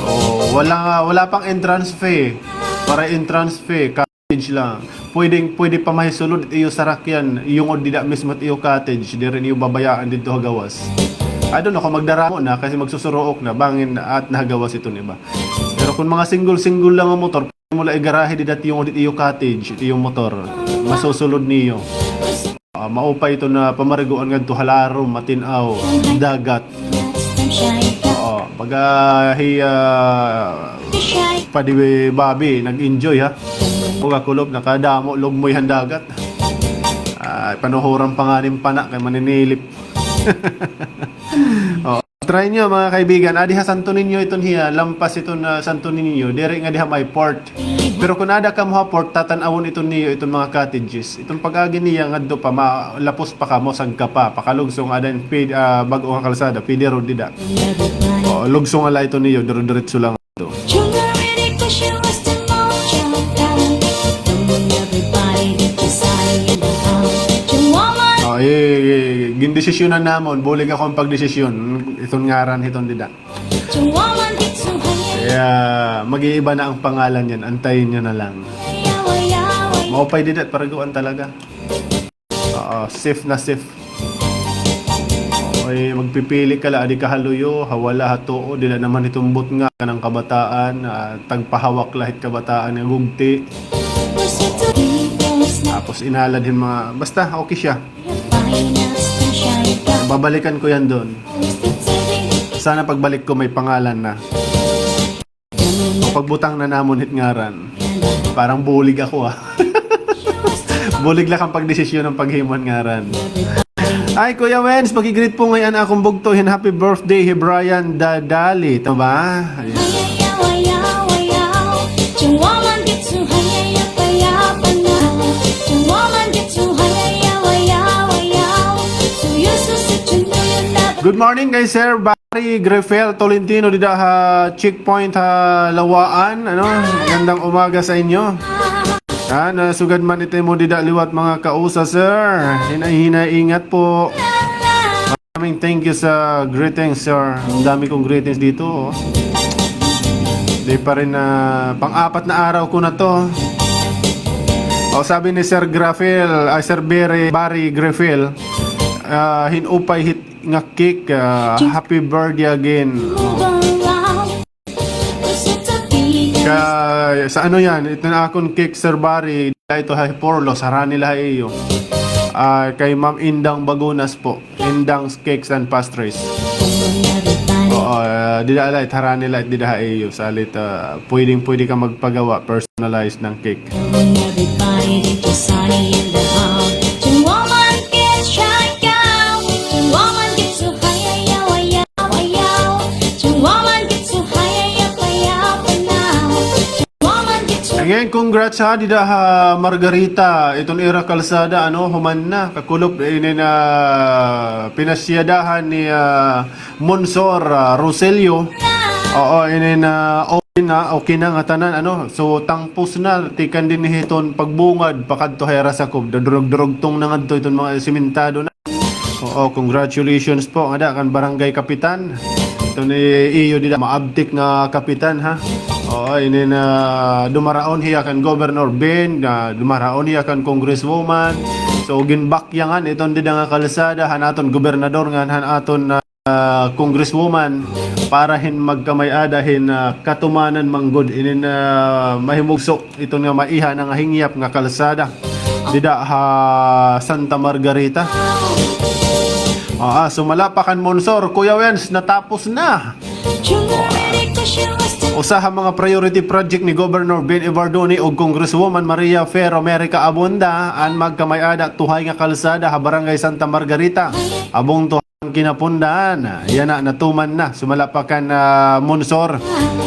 Oh, wala, wala pang entrance fee. Para entrance fee, cottage lang. Pwedeng, pwede pa mahisulod it iyo sarakyan, yungod dida mismo it iyo cottage, diri niyo babayaan didto ha gawas. I don't know kung magdaramo na, kasi magsusurook na, bangin at nahagawas iton iba. Pero kung mga single-single lang an motor, pwede mo la igarahe dida it iyo, it iyo cottage, it iyo motor. Masusulod niyo. Ah, maupay ito na pamariguan ngadto ha larom, matin-aw, dagat. Oo, baga hi, ah, Padi Bobby, nag-enjoy, ha? Uga kulop, nakadamo, lugmoy han dagat. Ah, panuhuran pa ngani hin pana, kay maninilip. Oo. Try niyo, mga kaibigan. Adi ha Santo Niño iton hiya, lampas iton, ah, Santo Niño, diri nga diha may port. Pero kun ada kamo ha port, tatan-awon iton niyo, iton mga cottages. Iton pag-agi niya ngadto pa, ma-, lapos pa kamo, sagka pa. Pakalugso nga ada hin pid-, ah, bag-o nga kalsada, pidi road dida. O, lugso nga la iton niyo, dire-diretso lang. Oh, eh, eh, gindesisyonan namon, bulig ako an pagdesisyon, iton ngaran hiton dida. Kaya, mag-iiba na ang pangalan niyan, antayin niyo na lang. Maupay dida, paraguan talaga. Oo, safe na safe. Oy, magpipili ka la, adi ka ha luyo, ha wala, ha tuo, dida naman hitumbot nga kanang kabataan, ah, tagpahawak la hit kabataan nga gugti. Tapos inalad hin mga, basta okay siya. Babalikan ko yan doon. Sana pagbalik ko may pangalan na. Pagbutang na namon hit ngaran. Parang bulig ako, ah. Bulig la kan pagdesisyon an paghimo han ngaran. Ay, Kuya Wens, paki-greet po ngay-an akon bugto hin happy birthday hi Brian Dadali. Tama ba? Ayan. Good morning kay Sir Barry Grefel Tolentino dida ha checkpoint ha Lawaan, ano, magandang umaga sa inyo. Ha, nasugad man ito mo dida liwat mga kausa, sir. Hinay-hinay, ingat po. Maraming thank you sa greetings, sir. Ang dami kong greetings dito, oh. Di pa rin, ah, pang-apat na araw ko na to. O, sabi ni Sir Grafil, ay, Sir Barry, Barry Grefil, ah, hin-upay hit nga cake, ah, happy birthday again. Ka, sa ano yan? Ito na akon cake, Sir Barry. Ito ha Porlos, harani la ha iyo. Ah, kay Ma'am Indang Bagunas po. Indang's Cakes and Pastries. Oo, ah, dida la, harani la, dida ha iyo. Salit, ah, pwedeng-pwede ka magpagawa, personalized ng cake. Again, congrats ha, dida ha Margarita, iton ira kalsada, ano, human na, kakulop, ini na pinasyadahan ni, ah, Monsignor, ah, Roselio. Oo, ini na, okay na, okay na nga tanan, ano. So, tangpos na, tikang dinhi hiton pagbungad, pakadto ha ira sakob, dadurog-durugtong na ngadto iton mga simentado na. Oo, congratulations po, ngada kan barangay kapitan. Ito ni iyo dida, maabtik nga kapitan, ha. Oo, ini na dumaraon hiya kan Governor Ben, na dumaraon hiya kan Congresswoman. So, ginbakyangan iton dida nga kalsada han aton gobernador ngan han aton, ah, congresswoman para hin magkamay-ada hin, ah, katumanan man gud inin, ah, mahimugso iton nga maiha na nga hingyap nga kalsada dida ha Santa Margarita. Ah, sumala pa kan Monsignor, Kuya Wens, natapos na. Usa ha mga priority project ni Governor Ben Evardone ug Congresswoman Maria Fe Romerica Abunda an magkamay-ada tuhay nga kalsada ha Barangay Santa Margarita. Abong tuhay an kinapundan. Yana, natuman na. Sumala pa kan, ah, Monsignor.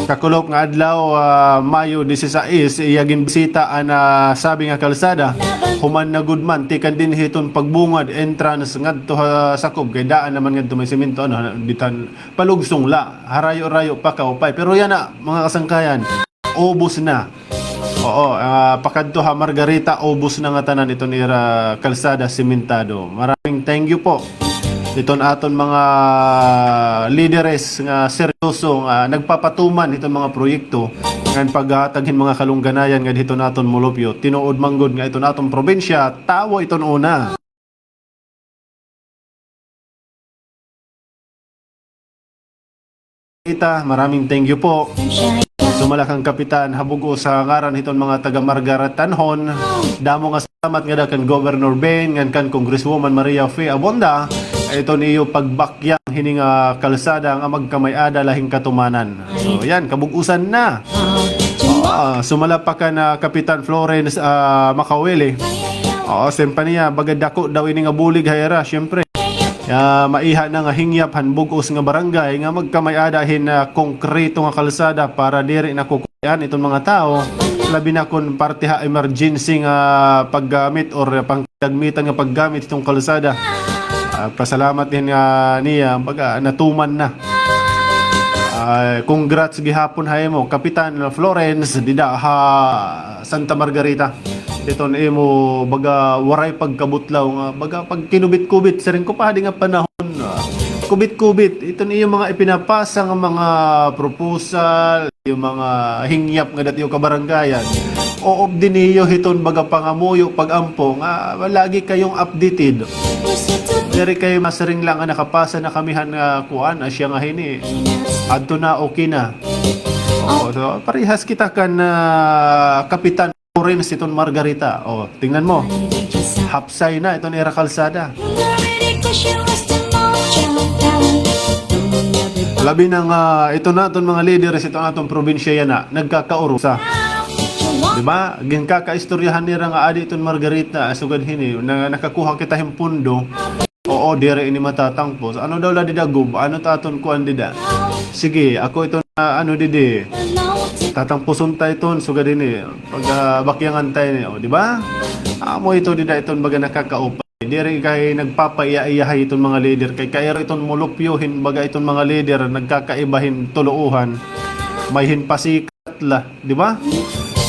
Kakulop nga adlaw, ah, Mayo disisais, iya ginbisita an, ah, sabi nga kalsada. Human na gud man, tikang dinhi hiton pagbungad, entrance ngadto ha sakob, kay daan naman ngadto may semento, ano, ditan palugsong la, harayo-rayo pa kaupay. Pero yana, mga kasangkayan, ubos na. Oo, ah, pakadto ha Margarita, ubos na ngatanan iton ira kalsada, sementado. Maraming thank you po. Iton aton mga lideres nga seryoso nga nagpapatuman iton mga proyekto ngan paghatag hin mga kalungganayan nga hiton aton mulupyo. Tinuod man gud nga iton aton probinsya, tawo iton una. Ita, maraming thank you po. Sumala kan Kapitan ha bug-os ha ngaran hiton mga taga Margaritanhon. Damo nga salamat ngada kan Governor Ben ngan kan Congresswoman Maria Fe Abunda. Iton iyo pagbakyang hini nga kalsada nga magkamay-ada la hin katumanan. So, yan, kabug-osan na. Ah, sumala pa kan, ah, Kapitan Florence, ah, Makawili. Oo, siring pa niya, baga dako daw ini nga bulig ha ira, syempre. Ah, maiha na nga hingyap han bug-os nga barangay nga magkamay-ada hin, ah, konkreto nga kalsada para diri na kukuyan iton mga tawo. Labi na kon parte ha emergency nga paggamit or pangkidagmitan nga paggamit iton kalsada. Ah, pasalamat din nga niya, baga, natuman na. Ah, congrats gihapon ha imo, Kapitan Florence, dida ha Santa Margarita. Iton imo, baga, waray pagkabutlaw nga, baga, pagkinubit-kubit, siring ko pa, hadi nga panahon, ah, kubit-kubit. Iton iyo mga ipinapasa nga mga proposal, iyo mga hingyap nga dad-i iyo kabarangayan. O, obdi niyo hiton baga pangamuyo, pag-ampo, nga lagi kayong updated. Diri kay masiring la nga nakapasa na kami han, ah, kuan, asya nga hini. Adto na, okay na. Oo, so, parehas kita kan, ah, Kapitan Florence iton Margarita. O, tingnan mo. Hapsay na iton ira kalsada. Labi na nga, ito na, iton mga lideres, iton aton probinsya yana, nagkakaurusa. Di ba? Ginkakaistoryahan nira nga adi iton Margarita, sugad hini, na, nakakuha kita hin pondo. Oo, diri ini matatangpos. Ano daw la dida, Gob? Ano ta aton kuan dida? Sige, ako iton, ah, ano didi. Tatangpuson ta iton, sugad hini. Pag, ah, bakyangan ta ini, o, di ba? Amo ito dida iton baga nakakaupay. Diri kay nagpapaiya-iyahay iton mga lider. Kay kairo iton mulupyo hin baga iton mga lider, nagkakaiba hin tuloohan. May hin pasikat la, di ba?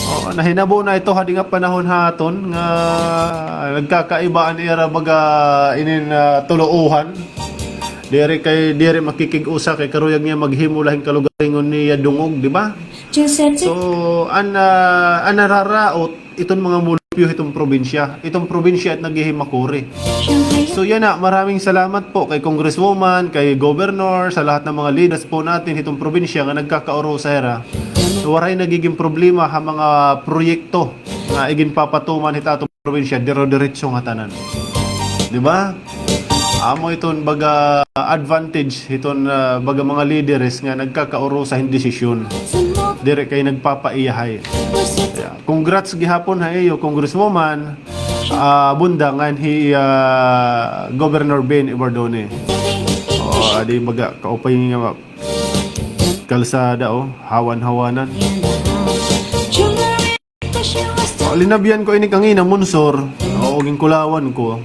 O, nahinabo na ito hadi nga panahon ha aton nga nagkakaiba an ira baga inin, ah, tuloohan. Diri kay, diri makikig-usa kay karuyag niya maghimo la hin kalugaringon niya dungog, di ba? So, an, ah, an nararaot, iton mga mulupyo hiton probinsya. Iton probinsya it naghihimakuri. So, yana, maraming salamat po kay Congresswoman, kay Governor, sa lahat ng mga leaders po natin hiton probinsya nga nagkakaurusa hira. So, waray nagiging problema ha mga proyekto nga iginpapatuman hit aton probinsya, dire-diretso ngatanan. Di ba? Amo iton baga advantage hiton, ah, baga mga lideres nga nagkakaurusa hin desisyon. Diri kay nagpapaiyahay. Kaya, congrats gihapon ha iyo, Congresswoman, ah, Abunda, ngan hi, ah, Governor Ben Evardone. O, adi baga, kaupay nga kalsada, o, hawan-hawanan. O, linabyan ko ini kangina, Monsignor. Oo, ginkulawan ko.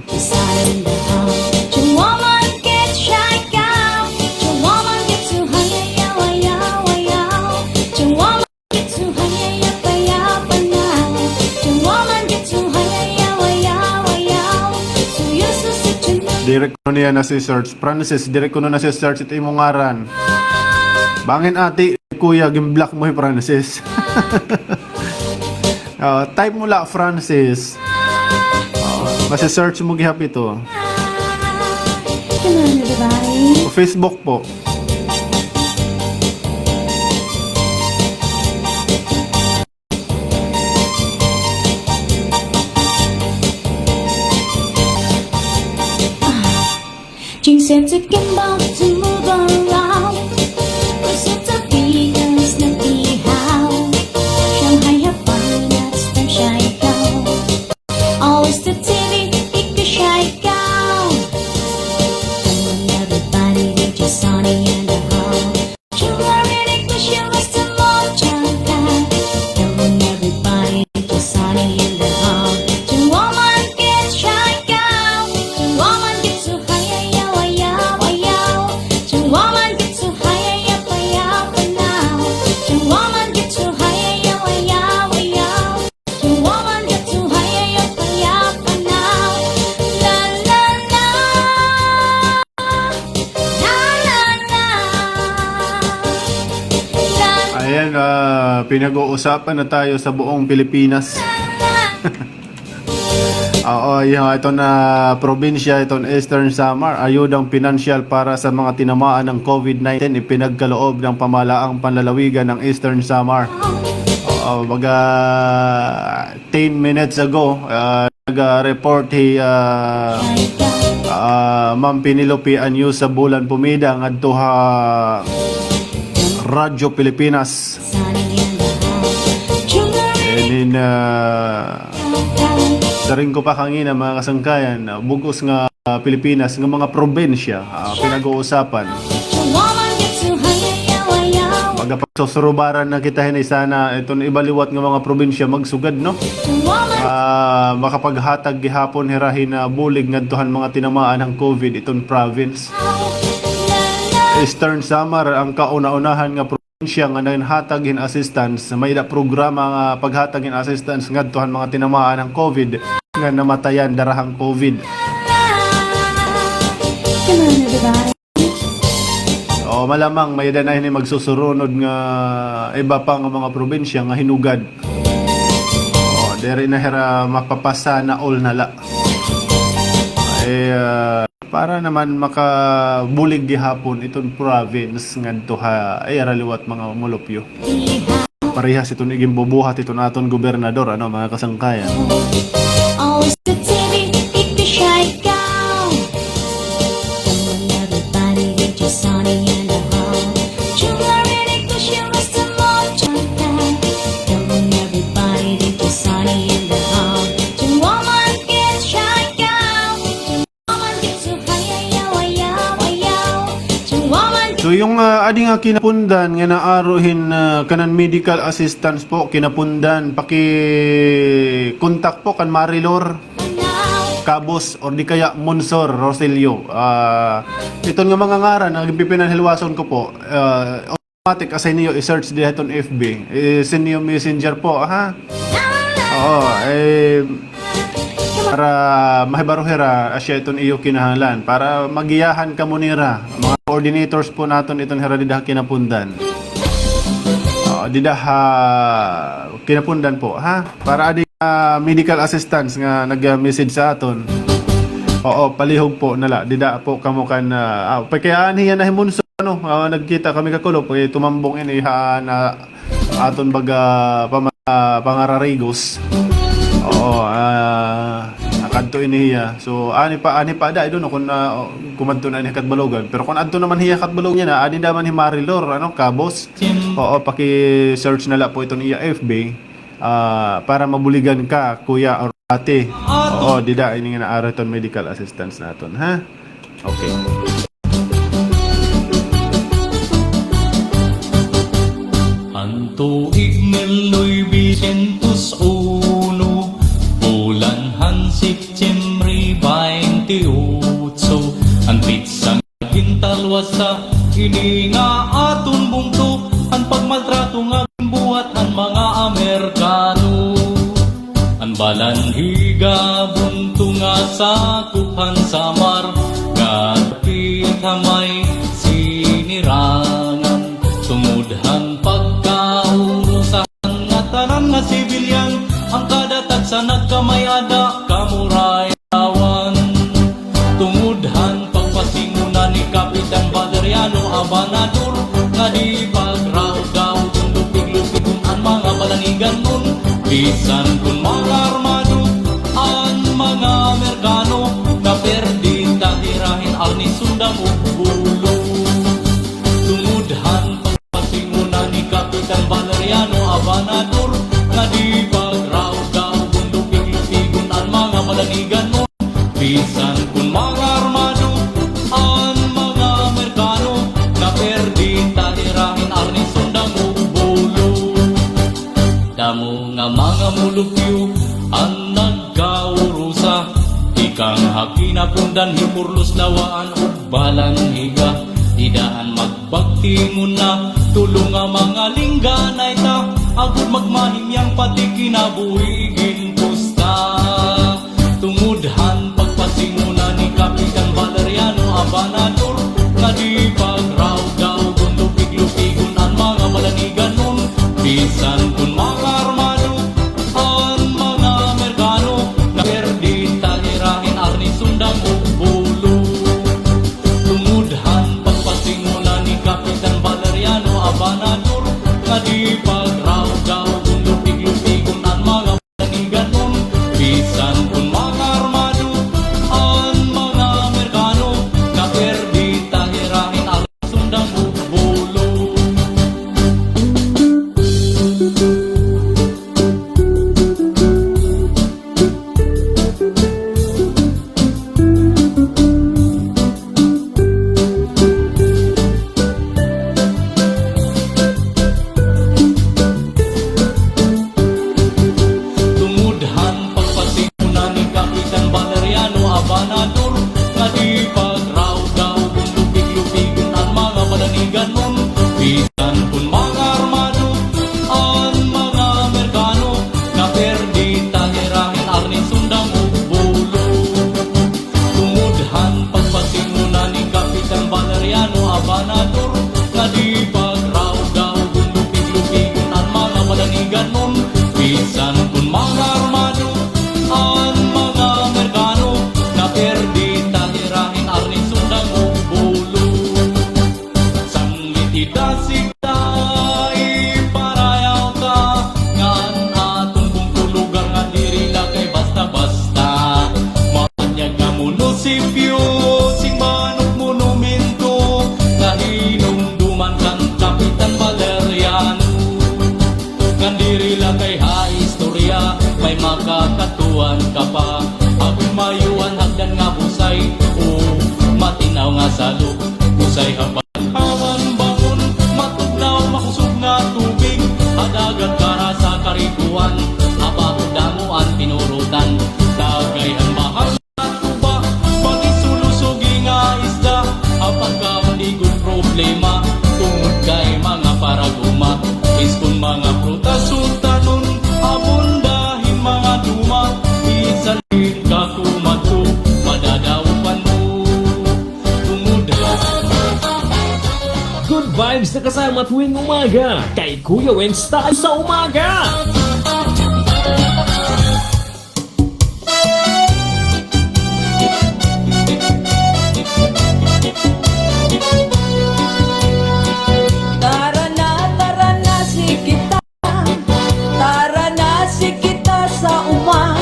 Diri kuno niya nasi-search. Francis, diri kuno nasi-search it imo ngaran. Bangin ati, kuya, gin-block mo hi Francis. Ah, type mo la, Francis. Ah, Masi-search mo gihap ito. Come on, everybody. Sa Facebook po. Ayan, ah, pinag-uusapan na tayo sa buong Pilipinas. Oo, yung ito na probinsya, itong Eastern Samar, ayudang pinansyal para sa mga tinamaan ng COVID nineteen, ipinagkaloob ng pamahalaang panlalawigan ng Eastern Samar. Oo, baga ten minutes ago, ah, nag-report hi, ah, ah, Ma'am Penelope Anyo sa Bulan Pumida ngadto ha Radyo Pilipinas. And then, ah, siring ko pa kangina, mga kasangkayan, ah, bug-os nga, ah, Pilipinas, nga mga probinsya, ah, pinag-uusapan. Magapagsusurubaran na kita hini, sana iton iba liwat nga mga probinsya magsugad, no? Ah, makapaghatag gihapon hira hin, ah, bulig ngadto han mga tinamaan han COVID iton province. Eastern Samar ang kauna-unahan nga probinsya nga naghatag hin assistance. May-ada programa nga paghatag hin assistance ngadto han mga tinamaan han COVID nga namatayan dara han COVID. O, malamang may-ada na hini magsusurunod nga iba pa nga mga probinsya nga hinugad. O, diri na hira mapapasana all na la. Eh, ah, para naman makabulig gihapon iton province ngadto ha ira liwat mga mulupyo. Parehas iton iginbubuhat iton aton gobernador, ano, mga kasangkayan. So, yung, ah, adi nga kinapundan nga naaro hin, ah, kanan medical assistance po, kinapundan, paki-contact po kan Marilor Cabos or di kaya Monsor Rosilio. Ah, iton nga mga ngaran nga ginpipinanhilwason ko po, ah, automatic, asya niyo i-search dida hiton F B. I-send niyo messenger po, ha? Oo, eh, para mahibaro hira asya iton iyo kinahanglan, para magiyahan kamo nira, mga coordinators po naton iton hira dida ha kinapundan. Oo, dida ha kinapundan po, ha? Para adi, ah, medical assistance nga nag-message sa aton. Oo, palihog po na la. Dida po kamo kan, ah, ah, kay anhi yana hi Monsor, ano, ah, nagkita kami kakulop, eh, tumambong ini ha, na aton baga pama-, ah, pangararigos. Oo, ah, nakadto ini hiya. So, anhi pa, anhi pa ada, I don't know kung, ah, kumadto na ini ha Catbalogan. Pero kung adto naman hiya Catbalogan yana, adi naman hi Marilor, ano, Cabos. Oo, paki-search na la po iton iya F B, ah, para mabuligan ka, kuya or ate. Oo, dida, ini nga naaro iton medical assistance naton, ha? Okay. An tuig mil novecientos uno, bulan han Septyembre baynte otso, an petsa nga gintalwasa ini nga aton bungto, an pagmaltrato nga ginbuhat han mga Amerikano. An Balangiga bungto nga sakop han Samar, nga dapit ha may Sinirangan. Tungod han pagkaurusa han ngatanan nga sibilyan, an kada tagsa nagkamay-ada, kamuray. Abanador, nga di pagraw-daw kon lupig-lupigon an mga balanigan nun. Bisan kon mga armado an mga Amerikano, nga perdi ta hira hin arnis, sundang ug bulo. Tungod han pagpasinguna ni Kapitan Valeriano Abanador, nga di pagraw-daw kon lupig-lupigon an mga balanigan nun. Bisan kon mga armado an mga Amerikano, nga perdi ta hira hin arnis, sundang ug bulo. Damo nga mga mulupyo an nagkaurusa, tikang ha kinapundan, himurlos lawaan ug balanhiga. Dida an magbagtingon na, tulo nga mga lingganay ta, agod magmahimyang pati kinabuhi ginpusta. Tungod han pagpasinguna ni Kapitan Valeriano Abanador, nga di pagraw-daw kon lupig-lupigon an mga balanigan nun. Bisan kon mga armado an mga Amerikano, nga perdi ta hira hin arnis, sundang ug bulo. Tungod han pagpasinguna ni Kapitan Valeriano Abanador, nga di pagraw-daw kon lupig-lupigon an mga Bisan kon mga armado an mga Amerikano, nga perdi ta hira hin arnis, sundang ug bulo. Tungod han pagpasinguna ni Kapitan Valeriano Abanador, nga di pagraw-daw kon lupig-lupigon an mga balanigan nun. Bisan kon mga armado an mga Amerikano, nga perdi ta hira hin arnis, sundang ug bulo. Tungod han pagpasinguna ni Kapitan Valeriano Abanador, nga di pagraw-daw kon lupig-lupigon an mga balanigan nun. Bisan kon mga armado an mga Amerikano, nga perdi ta hira hin arnis, sundang ug bulo. Sanglit hita sikta, iparayaw ta, ngan aton bungto lugar nga diri la kay basta-basta. Maanyag nga munisipyo, simbahan ug monumento, nga hinumduman kan Kapitan Valeriano. Ngan diri la kay ha istorya, may makakatuan ka pa. Ako'y mayuan hagdan nga busay, o matinaw nga salog, busay ha Hawan bangon, matugnaw, makusog nga tubig, ha dagat para sa karikuan, ha bato damo an tinurutan, dagay han bahal nga tuba, pati sulo sugi nga isda, ha pagkaon di gud problema, tungod kay mga paraguma, iskon mga prutas sultanon, abunda hin mga duma, bisan di ka kumadto, madadaupan mo. Good vibes na kasama tuwing umaga kay Kuya Wins tayo sa umaga. Tara na, tara na, sikita. Tara na, sikita sa uma,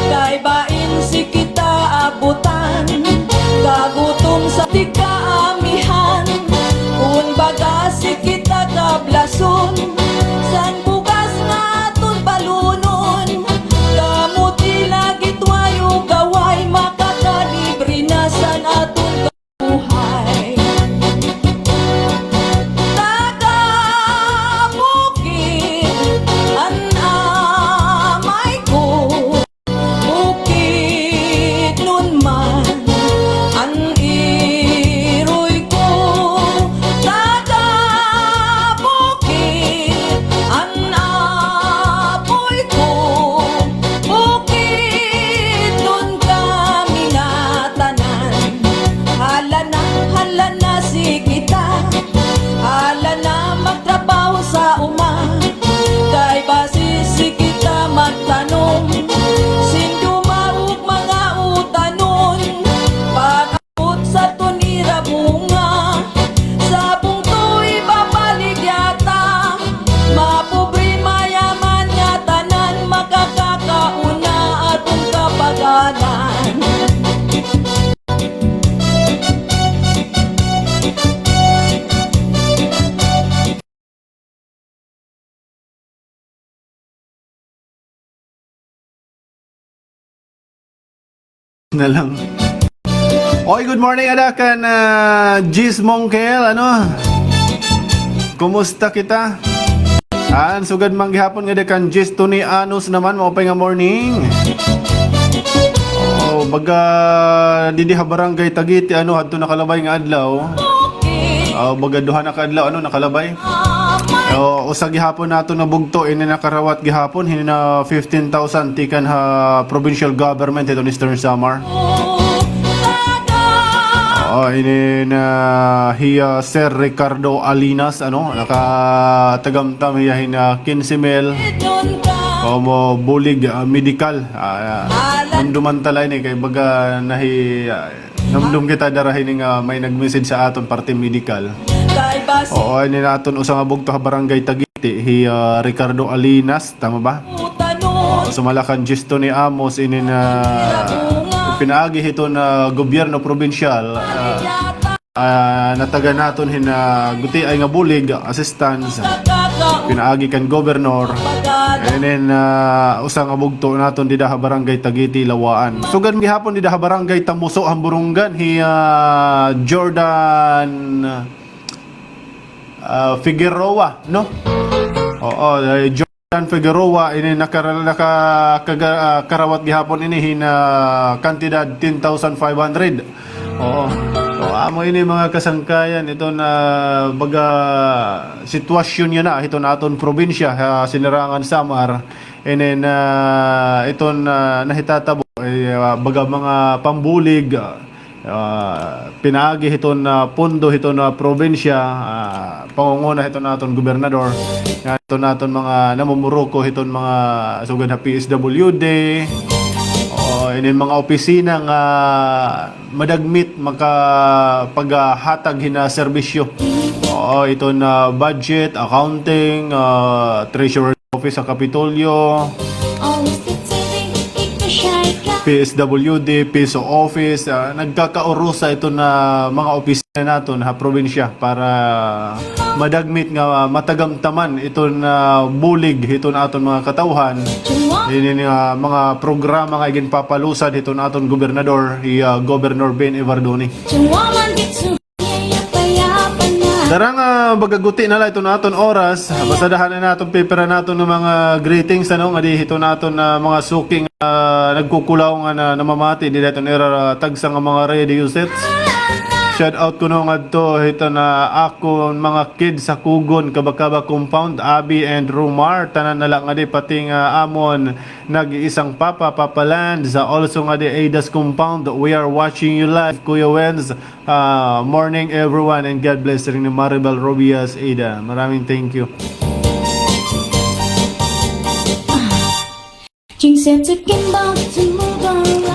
kay bain sikita abutan, kagutom sa tigkaamihan. Kun baga sikita kablason, san bugas nga aton balunon. na lang. Oy, good morning, ada kan, ah, Jis Mongkel, ano? Kumusta kita? An sugad man gihapon ngada kan Jis Tony Anos naman, maupay nga morning. Oh, baga didi ha Barangay Tagiti, ano, hadto nakalabay nga adlaw. Oh, baga duha na ka adlaw, ano, nakalabay. Oh, usa gihapon naton nga bugto, ini nakarawat gihapon, hini na fifteen thousand tikang ha provincial government hiton Eastern Samar. Oh, ini na hiya Sir Ricardo Alinas, ano, nakatagamtam hiya hin, ah, quince mil. Komo bulig, ah, medikal. Ah, dumduman ta la ini kay baga nahi, ah, Namdom kita dara hini nga may nag-message ha aton parte medikal. Oo, ini na aton usa nga bugto ha Barangay Tagiti, hi, ah, Ricardo Alinas, tama ba? Oo, sumala kan Jis Tony Anos, ini na pinaagi hiton gobyerno probinsyal, ah, ah, natagan naton hin, ah, gutiay nga bulig, assistance. Pinaagi kan gobernador. And then, ah, usa nga bugto naton dida ha Barangay Tagiti, Lawaan. Sugad gihapon dida ha Barangay Tamuso, Hamburungan, hi, ah, Jordan, ah, Figueroa, no? Oo, eh, Jordan Figueroa, ini nakara-, naka-, kaga-, ah, karawat gihapon ini hin, ah, kantidad ten thousand five hundred. Oo. So, amo ini mga kasangkayan, iton baga sitwasyon yana hiton aton probinsya ha Sinirangan Samar. And then, ah, iton, ah, nahitatabo, eh, ah, baga mga pambulig, ah, pinaagi hiton, ah, pondo hiton, ah, probinsya, ah, pangunguna hiton aton gobernador, nga hiton aton mga namumuruko hiton mga sugad ha P S W D, o inin mga opisina nga madagmit makapaghatag hin, ah, serbisyo. Oo, iton, ah, budget, accounting, ah, treasurer office sa Kapitolyo, P S W D, PESO office, ah, nagkakaurusa iton mga opisina naton ha probinsya para madagmit nga matagamtaman iton, ah, bulig hiton aton mga katawhan. Ini nga mga programa nga iginpapalusad hiton aton gobernador, hi, ah, Governor Ben Evardone. Dara nga baga guti na la iton aton oras, pasadahan na naton pipira naton nga mga greetings, ano, ngadi hiton aton, ah, mga suki nga, ah, nagkukulaw nga na, namamati dida hiton ira, ah, tagsa nga mga radio sets. Shout out kuno ngadto hiton akon mga kids sa Kugon, Kabakaba Compound, Abby and Rumar, tanan na la ngadi pati nga amon nag-iisang papa, Papa Lands, ah, also ngadi Aidas Compound. We are watching you live, Kuya Wenz. Ah, morning everyone and God bless. Rin ni Maribel Robias Ada. Maraming thank you.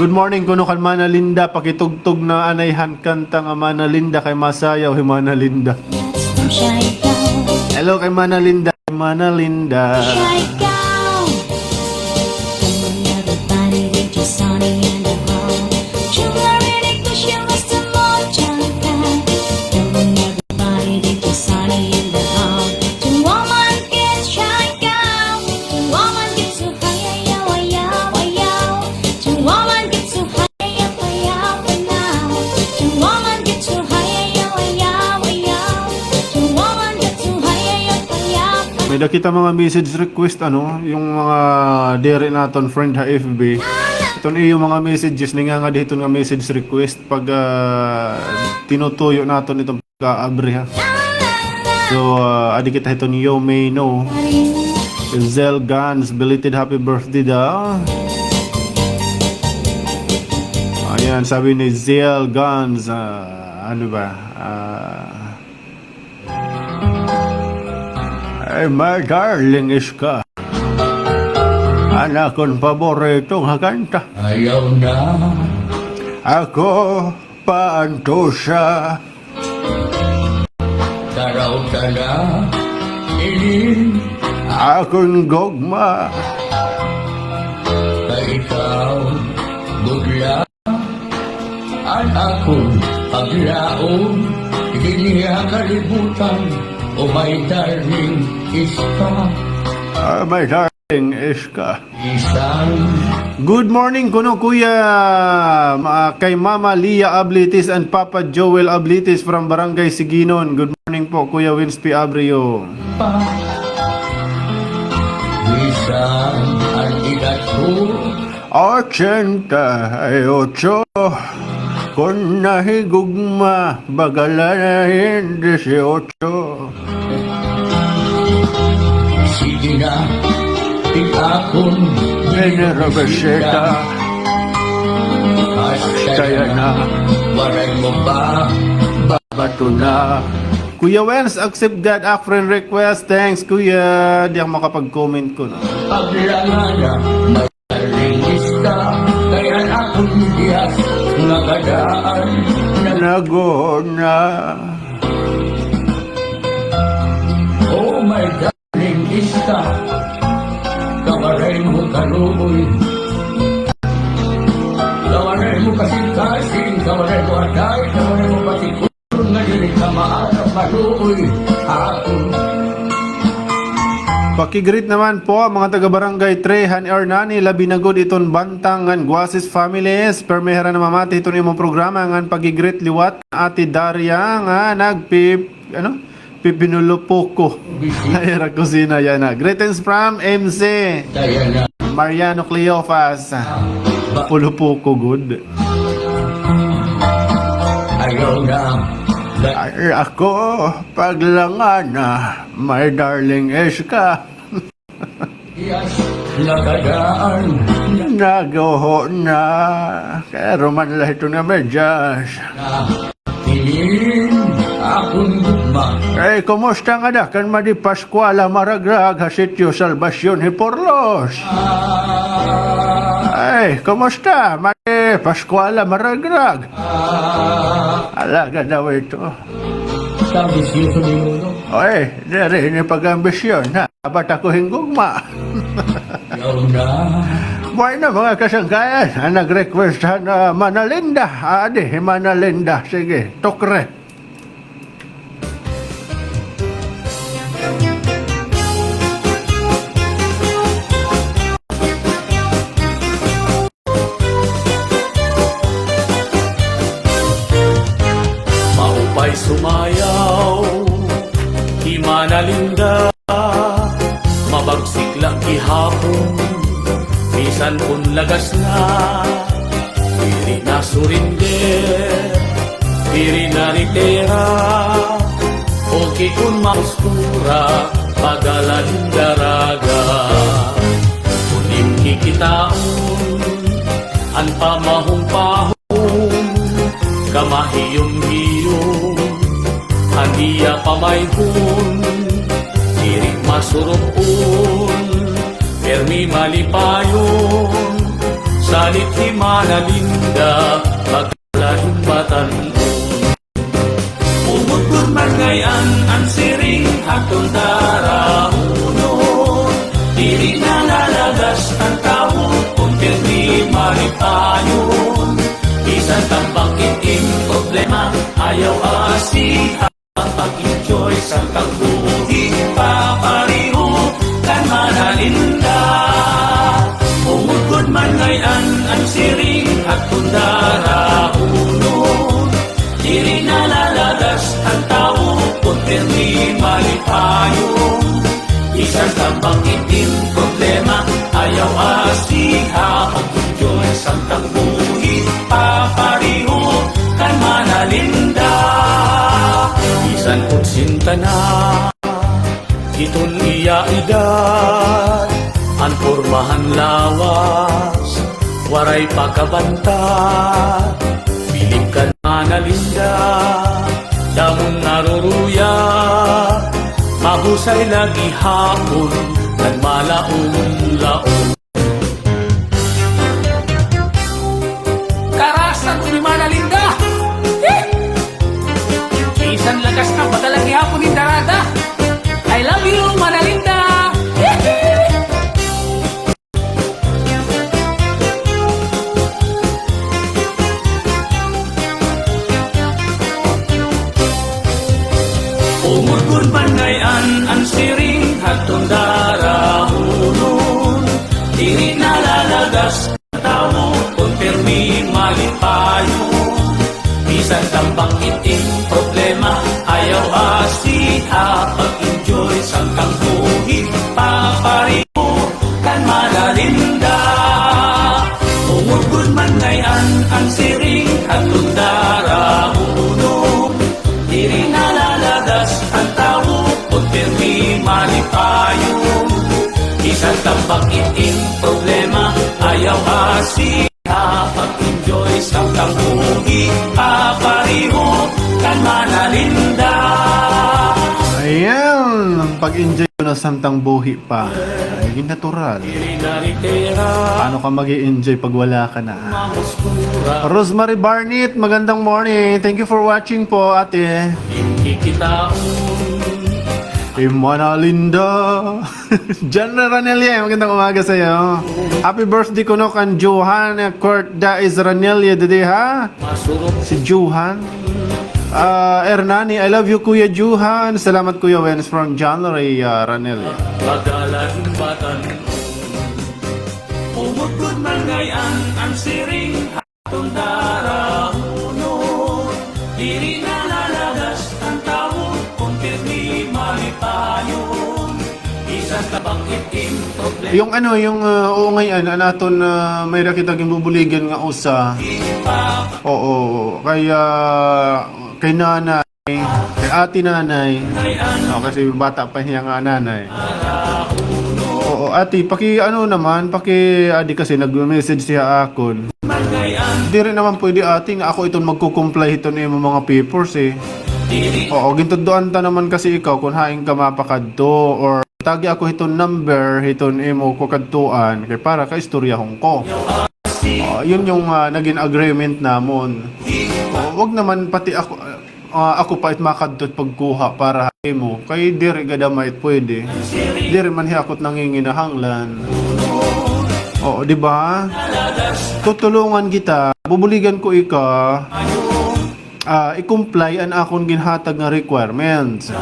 Good morning kuno kan Mana Linda. Pakitugtog na anay han kanta nga Mana Linda kay masayaw hi Mana Linda. Hello kay Mana Linda. Mana Linda. May-ada kita mga message request, ano, yung mga diri naton friend ha F B. Iton iyo mga messages, ningangadi hiton nga message request pag, ah, tinutuyo naton iton pagkaabri, ha. So, ah, adi kita hiton Yo May Know. Zel Gans, belated happy birthday daw. Ayan, sabi ni Zel Gans, ah, ano ba? Ah, ay, my darling is ka. An akon paborito nga kanta. Ayaw na. Ako paantusa. Taraw ta na ini akon gugma. Kay ikaw, budla an akon paglaom dinhi ha kalibutan. Oh, my darling is ka. Ah, my darling. Darling Iska. Good morning kuno, Kuya, ma-, kay Mama Lia Ablitis and Papa Joel Ablitis from Barangay Siginon. Good morning po, Kuya Wins P. Abrio. Bisan an edad ko, ochenta y ocho, kon nahigugma, baga la hin dieciocho. Sige na, it akon generobesita. Hasta yana, waray mo pa babatuna. Kuya Wens, accept gad ak friend request. Thanks, Kuya. Di ako makapag-comment kuno. Paglangana, may Darling Iska, kay an akon bias nga kadaan na naguna. Oh, my darling Iska, kawaray mo kaluoy, kawaray mo kasingkasing, kawaray mo aday, kawaray mo patikon. Paki-greet naman po mga taga Barangay three han Hernani, labi na gud iton Bantang ngan Guasis families. Permi hira namamati hiton imong programa ngan paki-greet liwat kan Ate Daria nga nagpi-, ano? Pipinulupoko ha ira kusina yana. Greetings from M C Mariano Cleofas. Pulupoko gud. Ayaw na. Ay, ako, paglangana, my darling Iska. Yes, nakadaan. Naguho na. Kay ruman la ito nga medyas. Inin akon gugma. Eh, kumusta ngada kan Madi Pascuala Maragrag ha Sitio Salvacion, Hiporlos? Ay, kumusta, Madi Pascuala Maragrag? Alaga daw ito. Sa ambisyoso ni Lolo. Oy, diri ini pag-ambisyon, ha? Dapat ako hin gugma. Yaw na. Buhay na, mga kasangkayan. An nag-request han Mana Linda. Adi, Mana Linda. Sige, tukre. Maupay sumayaw hi Mana Linda, mabagsik la gihapon, bisan kon lagas na, diri na surrender, diri na retira, okay kon maustura, pagala hin daraga. Kon im kikitaon an pamahong-pahong, kamahiyon-hiyon an iya pamaygon, diri masurop-on, pirmi malipayon, salit hi Mana Linda, pagala hin batan-on. Umot gud man ngay-an an siring hadton darahunon, diri na lalagas an tawo kon pirmi malipayon. Bisan tambak it im problema, ayaw asiha pag-enjoy sangkang buhi, papareho kan Mana Linda. Umot gud man ngay-an an siring hadton darahunon, diri na lalagas an tawo kon pirmi malipayon. Bisan tambak it im problema, ayaw asiha, pag-enjoy sangkang buhi, papareho kan Mana Linda. Bisan otsinta na iton iya edad, an porma han lawas waray pa kabantad. Bilib kan Mana Linda, damo naruruya, mahusay la gihapon ngan malaom-laom. Karasan ko ni Mana Linda! Hih! Bisan lagas na, baga la gihapon hin daraga. I love you, Mana Linda! Hih! Umot gud man ngay-an an siring hadton darahunon, Papareho kan Mana Linda. Umod gud man ngay-an an siring, hadton darahon. Diri nalaladas an tawo kon pirmi malipayon. Bisan pa bag-o it im problema, ayaw hasiha, pag-enjoy samtang buhi, papareho kan Mana Linda. Ayan, pag-enjoy kuno samtang buhi pa. Naging natural. Paano ka mag-i-enjoy pag wala ka na? Rosemary Barnett, magandang morning. Thank you for watching po, ate. Imana Linda. John Ranelia, magandang umaga sa'yo. Happy birthday kuno kan Johan Kurt Daiz Ranelia, didi, ha? Si Johan. Ah, Hernani, I love you, Kuya Johan. Salamat, Kuya Wens, from John Ray, ah, Ranel. Pagalagbatan. Umod gud man ngay-an an siring, hadton darahon. Diri nalaladas an tawo kon pirmi malipayon. Bisan pa bag-o it im problema. Yung ano, yung, ah, oo, ngay-an, an aton, ah, may-ada kita ginbubuligan nga usa. Oo, kay, ah, kay nanay, kay ate nanay. O, kasi bata pa hiya nga nanay. Oo, ate, paki-ano naman, paki-adi kasi nag-message siya akon. Diri naman pwede, ate, nga ako iton magko-comply hiton imo mga papers, eh. Oo, gintudloan ta naman kasi ikaw kon hain ka mapakadto or tagi ako hiton number hiton imo kukadtuan kay para kaistoryahon ko. Ah, yun yung, ah, naging agreement namon. Oh, wag naman pati ako, ah, ako pa it makadto it pagkuha para ha imo. Kay diri gad man it pwede. Diri man hi ako it nanginginahanglan. Oo, di ba? Tutulungan kita. Bubuligan ko ika. Ah, i-comply an akon ginhatag nga requirements.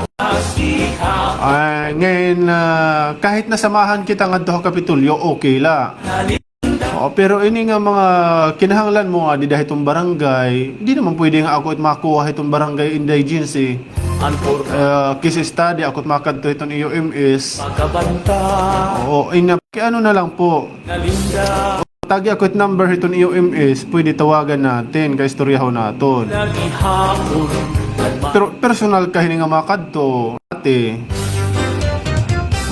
Ah, ngayon, ah, kahit na samahan kita ngadto ha Kapitolyo, okay la. Oo, pero ini nga mga kinahanglan mo nga dida hiton barangay, di naman pwede nga ako it makuha hiton barangay indigency. Ah, case study, ako it makadto hiton E O M S. Oo, ina, ano na lang po. Tagi ako it number hiton E O M S, pwede tawagan natin, kaistoryahon naton. Pero personal ka hini nga makadto, ate.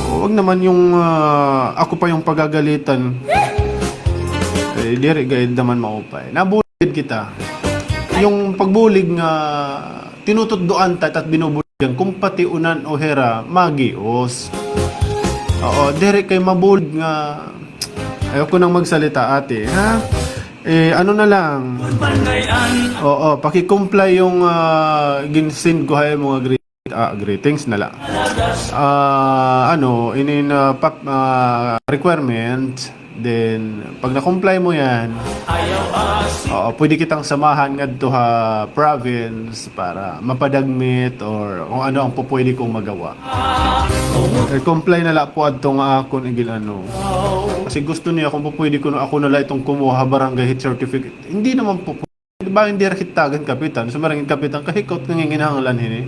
O, wag naman yung, ah, ako pa yung pagagalitan. Eh, diri gad naman maupay. Nabulig kita. Yung pagbulig nga tinututdoan ta at binubuligan, kung pati unan o hira, magios. Oo, diri kay mabulig nga Ayoko nang magsalita, ate, ha? Eh, ano na lang. Oo, paki-comply yung, ah, gin-send ko ha imo nga greet-, ah, greetings na lang. Ah, ano, inin, ah, pap-, ah, requirement, then, pag na-comply mo yan, oo, pwede kitang samahan ngadto ha province para mapadagmit or kung ano ang pupwede kong magawa. Eh, comply na la po adto nga akon igin-ano. Kasi gusto niya kung pupwede kuno ako na la iton kumuha barangay health certificate. Hindi naman po pwede. Di ba, hindi ra kita tagan kapitan. So, marangin kapitan, kahikot nga nginginahanglan hini.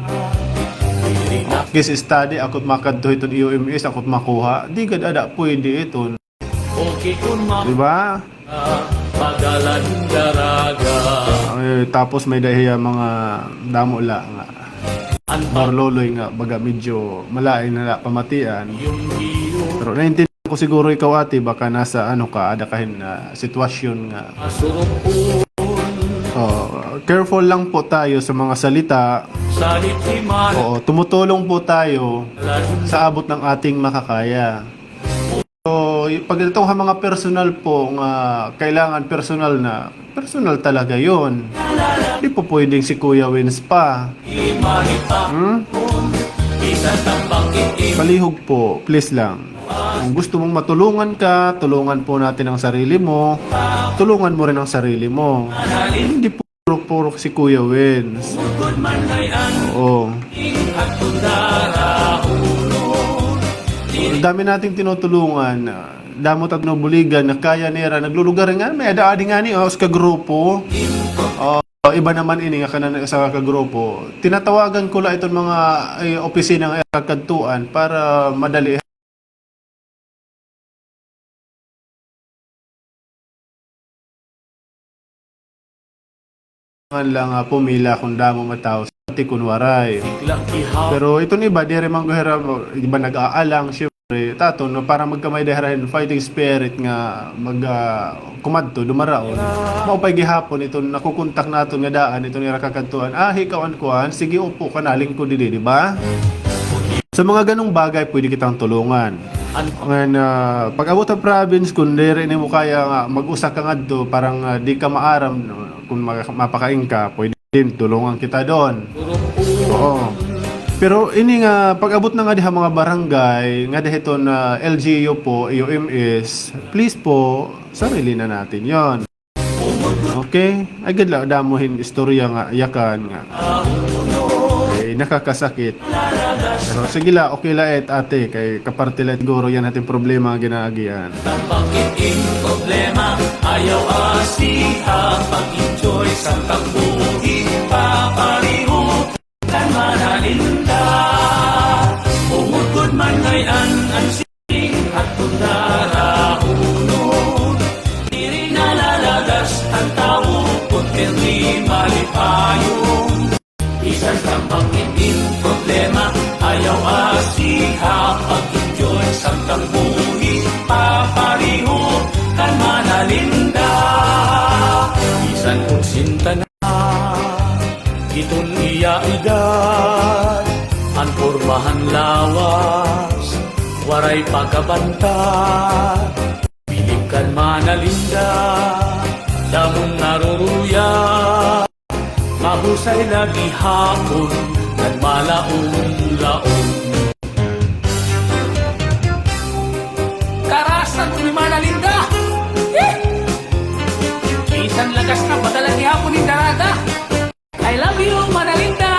Case study, ako it makadto hiton E O M S, ako it makuha. Di gad ada pwede iton. Di ba? Eh, tapos may-ada hiya mga damo la nga marloloy nga baga medyo malain na la pamatian. Pero naintindihan ko siguro ikaw, ate, baka nasa ano ka, ada ka hin, ah, sitwasyon nga. Oh, careful lang po tayo sa mga salita. Oo, tumutulong po tayo sa abot ng ating makakaya. So, y-, pagdating ha mga personal po nga kailangan personal na, personal talaga yun. Di po pwedeng si Kuya Wins pa. Hmm? Palihog po, please lang. Kung gusto mong matulungan ka, tulungan po natin ang sarili mo. Tulungan mo rin ang sarili mo. Hindi po puro-puro si Kuya Wins. Oo. Ang dami nating tinutulungan. Damo ta binubuligan nga kaya nira. Naglulugar nga. May-ada adi ngani, oh, sa kagrupo. Oh, iba naman ini nga kanan sa kagrupo. Tinatawagan ko la iton mga, eh, opisina nga kakadtuan para madali kinahanglan la nga pumila kon damo man tawo, sa ti kon waray. Pero iton iba, diri man gud hira, iba nag-aalang, siyempre, ta aton, no, para magkamay-ada hira hin fighting spirit nga mag, ah, kumadto, dumaraon. Maupay gihapon iton nakukontak naton nga daan, iton ira kakadtuan. Ah, ikaw an kuan, sige, upo ka na, lingkod didi, di ba? Sa mga ganong bagay, pwede kitang tulungan. Ngan, ah, pag-abot ha province, kung diri nimo kaya nga mag-usa ka ngadto, parang, ah, di ka maaram, no, kung ma-, mapakain ka, pwede din, tulungan kita doon. Oo. Pero ini nga, pag-abot na ngadi ha mga barangay, ngadi hiton, ah, L G U po, U M S, please po, sarili na natin yon. Okay? Ay, gad la, damo hin istorya nga, yakan nga. Eh, nakakasakit. Pero sige la, okay la, et ate, kay kaparte la siguro yan ating problema nga ginaagian. Bakit in problema, ayaw asiha, pag-enjoy, sangkang buhi, papariho, kan Mana Linda. Umudkod man ngay-an an siring, hadton darahon. Diri nalalagas an tawo, kon pirmi malipayon. Bisan pa bakit in problema, ayaw asiha, pag-enjoy, sangkang buhi, papariho, kan Mana Linda. Bisan otsinta na iton iya edad, an porma han lawas, waray pa kabantad. Bilib kan Mana Linda, damo an naruruya, mahusay la gihapon, ngan malaom-laom. Karasan ko ni Mana Linda! Eh! Bisan lagas na, padala gihapon hin darada. I love you, Mana Linda!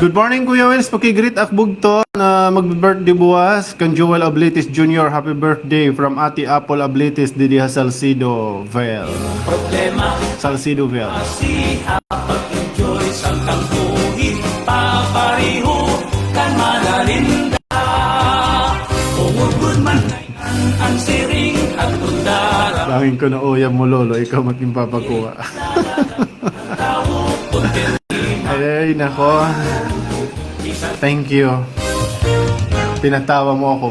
Good morning, Kuya Wins. Paki-greet ak bugto na magbi-birthday buwas. Kan Joel Ablitis Junior, happy birthday from Ate Apple Ablitis, didi ha Salcedo, Ville. Salcedo, Ville. Bangin ko nauyab mo, Lolo, ikaw man it ginpapakuha. Ay, nako. Thank you. Pinatawa mo ako.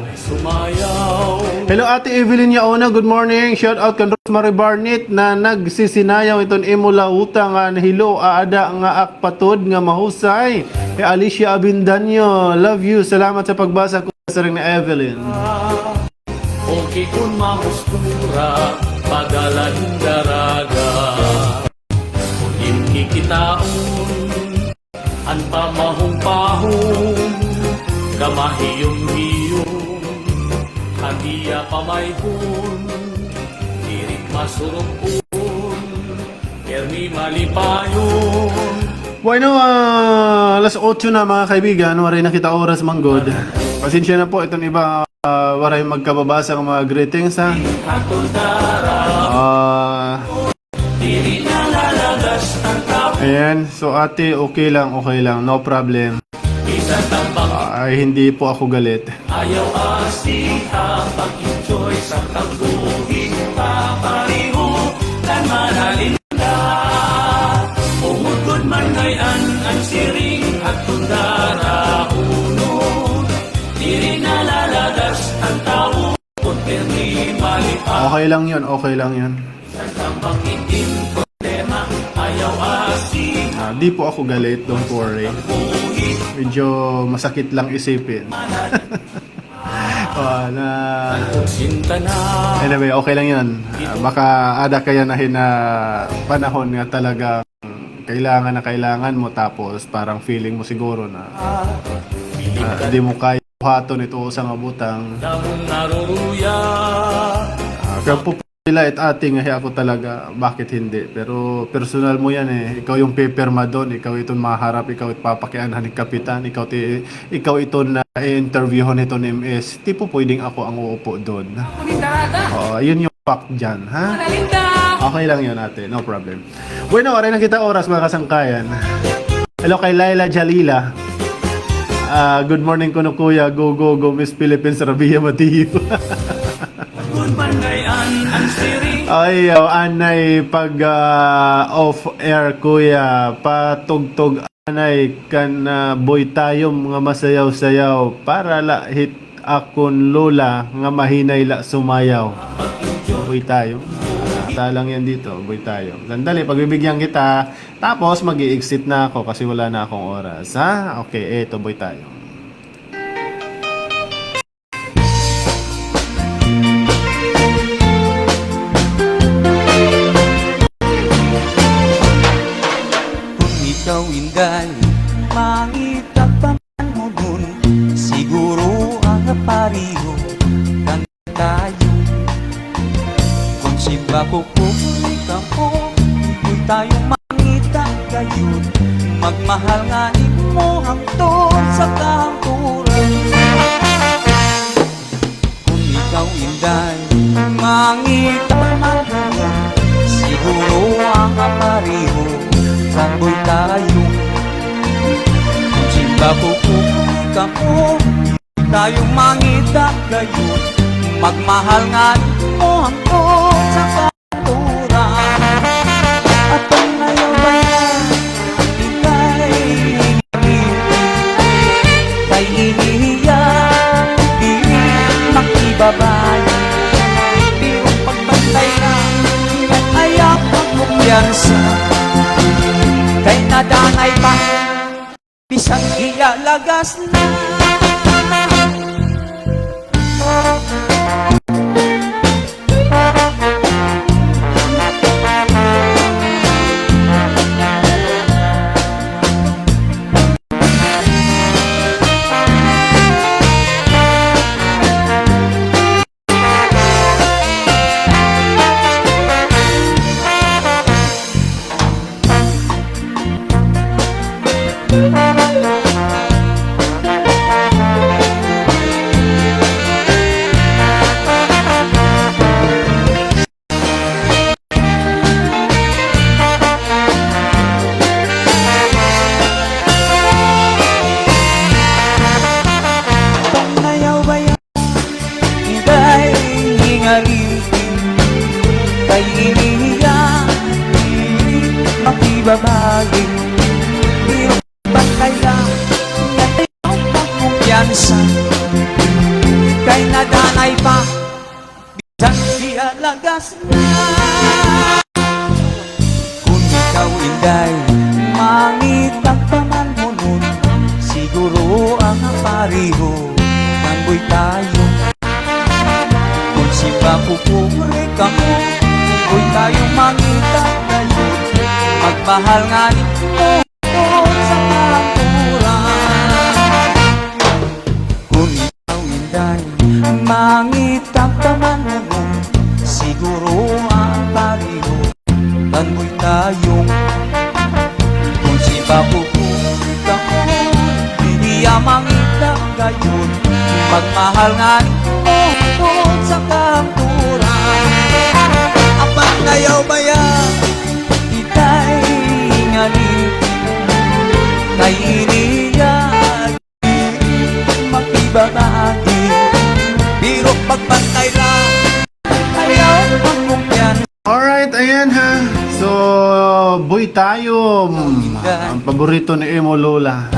Hello, Ate Evelyn Yaona. Good morning. Shout out kan Rosemary Barnett na nagsisinayaw iton imo lauta nga hello, aada nga ak patod nga mahusay. Kay Alicia Abindanyo. Love you. Salamat sa pagbasa ko, siring ni Evelyn. Okay kon mahustura, padala hin daraga. Kun im kikitaon, an pamahong-pahong, kamahiyom-hiyom, an iya pamayhon, diri masurupon, pirmi malipayon. Bueno, ah, alas otso na, mga kaibigan, waray na kita oras man gud. Pasensya na po, iton iba, ah, waray magkababasa nga mga greetings, ha. Ah, ayan, so ate, okay lang, okay lang, no problem. Ay, hindi po ako galit. Ayaw asiha, pag-enjoy sa pagbuhi, papareho kan Mana Linda. Umudkod man ngay-an an siring hadton darahunon, diri nalalagas an tawo kon pirmi malipayon. Okay lang yun, okay lang yun. Ah, di po ako galit, don't worry. Medyo masakit lang isipin. Ah, na, anyway, okay lang yun. Ah, baka ada kaya na hin, ah, panahon nga talaga kailangan na kailangan mo, tapos parang feeling mo siguro na, ah, di mo kaya buhaton ito usa nga butang. Ah, kaya po nila it ate nga, ako talaga, bakit hindi? Pero personal mo yan eh. Ikaw yung pipirma doon, ikaw iton maharap, ikaw it papakianhan ni kapitan, ikaw ti-, ikaw iton na i-interviewhon hiton M S. Di po pwedeng ako ang uupo doon. Oo, yun yung fact dyan, ha? Okay lang yun, ate. No problem. Bueno, waray na kita oras, mga kasangkayan. Hello kay Laila Jalila. Ah, good morning kuno, kuya. Go, go, go, Miss Philippines, Rabia Mateo. Ay, oh, anay pag, ah, off air, kuya. Patugtog anay kan, ah, Boy Tayom nga masayaw-sayaw para la hit akon lola nga mahinay la sumayaw. Boy Tayom. Ah, ta lang yan dito, Boy Tayom. Sandali, pagbibigyan kita. Tapos, mag-i-exit na ako kasi wala na akong oras. Ha? Okay, eto, Boy Tayom. Kon ikaw, Inday, mangita pa man hunon, siguro nga pareho kan Tayom. Kon simba ko, kukuri kamo, Boy Tayom, mangita gayod, magmahal ngani himo hangtod sa kahangturan. Kon ikaw, Inday, mangita pa man hunon, siguro nga pareho kan Boy Tayom. Kon simba ko, kukuri kamo, Tayom, mangita gayod, magmahal ngani himo hangtod sa kahangturan. At an ayaw baya, Inday, kay ini hiya diri makibabay. Pero pagbantay la, ngan ayaw magkumpiyansa, kay nadanay pa. Bisan iya lagas na. Pangayaw baya, Inday, hingaling, kay ini hiya diri makibabay. Pero bantay la, ngan ayaw magkumpiyansa, kay nadanay pa. Bisan iya lagas na. Kon ikaw, Inday, mangita pa man hunon, siguro nga pareho kan Boy Tayom. Kon simba ko, kukuri kamo, Boy Tayom, mangita gayod, magmahal ngani himo hangtod sa kahangturan. Kon ikaw, Inday, mangita pa man hunon, siguro nga pareho kan Boy Tayom. Kon simba ko, kukuri kamo, diri hiya mangita gayod, magmahal ngani himo hangtod sa kahangturan. Apan ayaw baya, Inday, hingaling, kay ini hiya diri makibabay. Pero pagbantay la, ayaw magkumpiyansa. Alright, ayan ha. So, Boy Tayom, an paborito ni imo lola.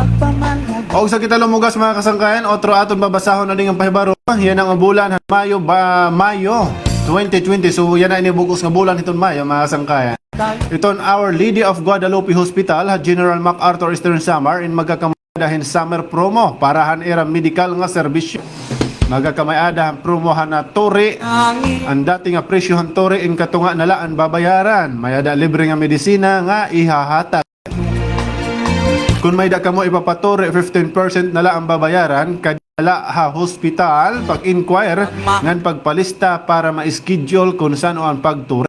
Og sa kita lumugas, mga kasangkayan, otro aton babasahon na dinhi nga pahibaro. Yana nga bulan han Mayo ba, Mayo twenty twenty. So, yana ini bug-os nga bulan hiton Mayo, mga kasangkayan. Iton Our Lady of Guadalupe Hospital ha General MacArthur, Eastern Samar, in magkakamay-ada hin summer promo para han ira medikal nga serbisyo. Magkakamay-ada han promo han turi. An dati nga presyo han turi, in katunga na la an babayaran. May-ada libre nga medisina nga ihahatag. Kon may-ada kamo ipapaturi, fifteen percent na la an babayaran. Kadya la ha hospital pag-inquire ngan pagpalista para ma-schedule kon san-o an pagturi.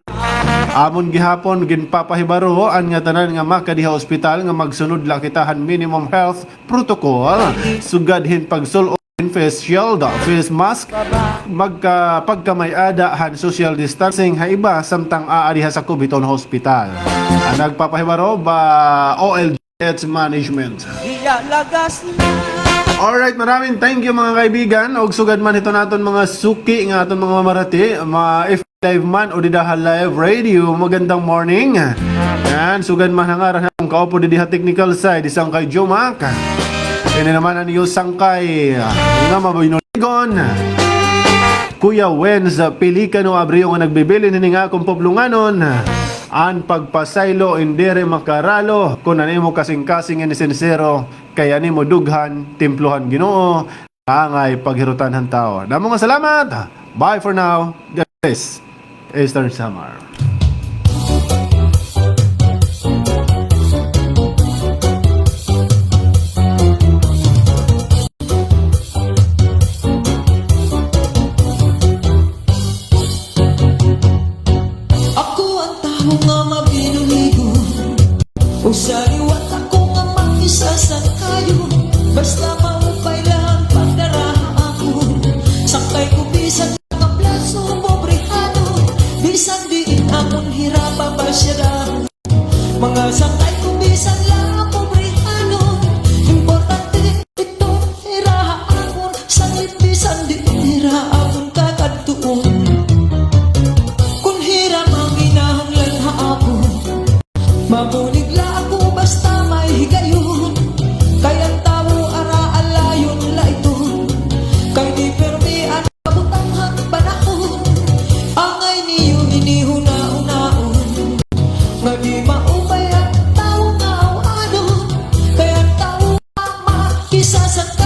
Amon gihapon ginpapahibaro an ngatanan nga makadi ha ospital nga magsunod la kita han minimum health protocol sugad hin pagsul-ob hin face shield, face mask, magka-, pagkamay-ada han social distancing ha iba samtang aadi ha sakop hiton hospital. An nagpapahibaro ba O L G H management. Alright, maraming thank you, mga kaibigan. Og sugad man hiton aton mga suki nga aton mga mamarati, ma-, if live man o dida ha live radio, magandang morning. Yan, sugad man ha ngaran han akon kaupod didi ha technical side, hi Sangkay Jomac. Ini naman an iyo sangkay nga mabinuligon, Kuya Wens Pelicano Abreu, nga nagbibilin hini nga akon puplonganon. An pagpasaylo in diri makaralo, kun an imo kasingkasing ini sinsero, kay an imo dughan, templo han Ginoo, angay paghirutan han tawo. Damo nga salamat. Bye for now. God bless. Eastern Samar. Ako an tawo nga mabinuligon. Usa liwat ako nga makisasangkayon, basta maupay la an pagdara ha akon. Sangkay ko bisan mga plaso, pobrehanon, bisan diin akon hira papasyadahon. Mga sangkay ko bisan la pobrehanon, importante ito hira ha akon, sanglit bisan diin hira akon kakadtuon. Kun hira manginahanglan ha akon, mabulig la ako basta may higayon. Kay an tawo ara alayon la ito. Kay di pirmi an kabutang han panahon. Angay niyo ini hunahunaon. Nga di maupay an tawo nga aw-anon. Kay an tawo nga makisasangkay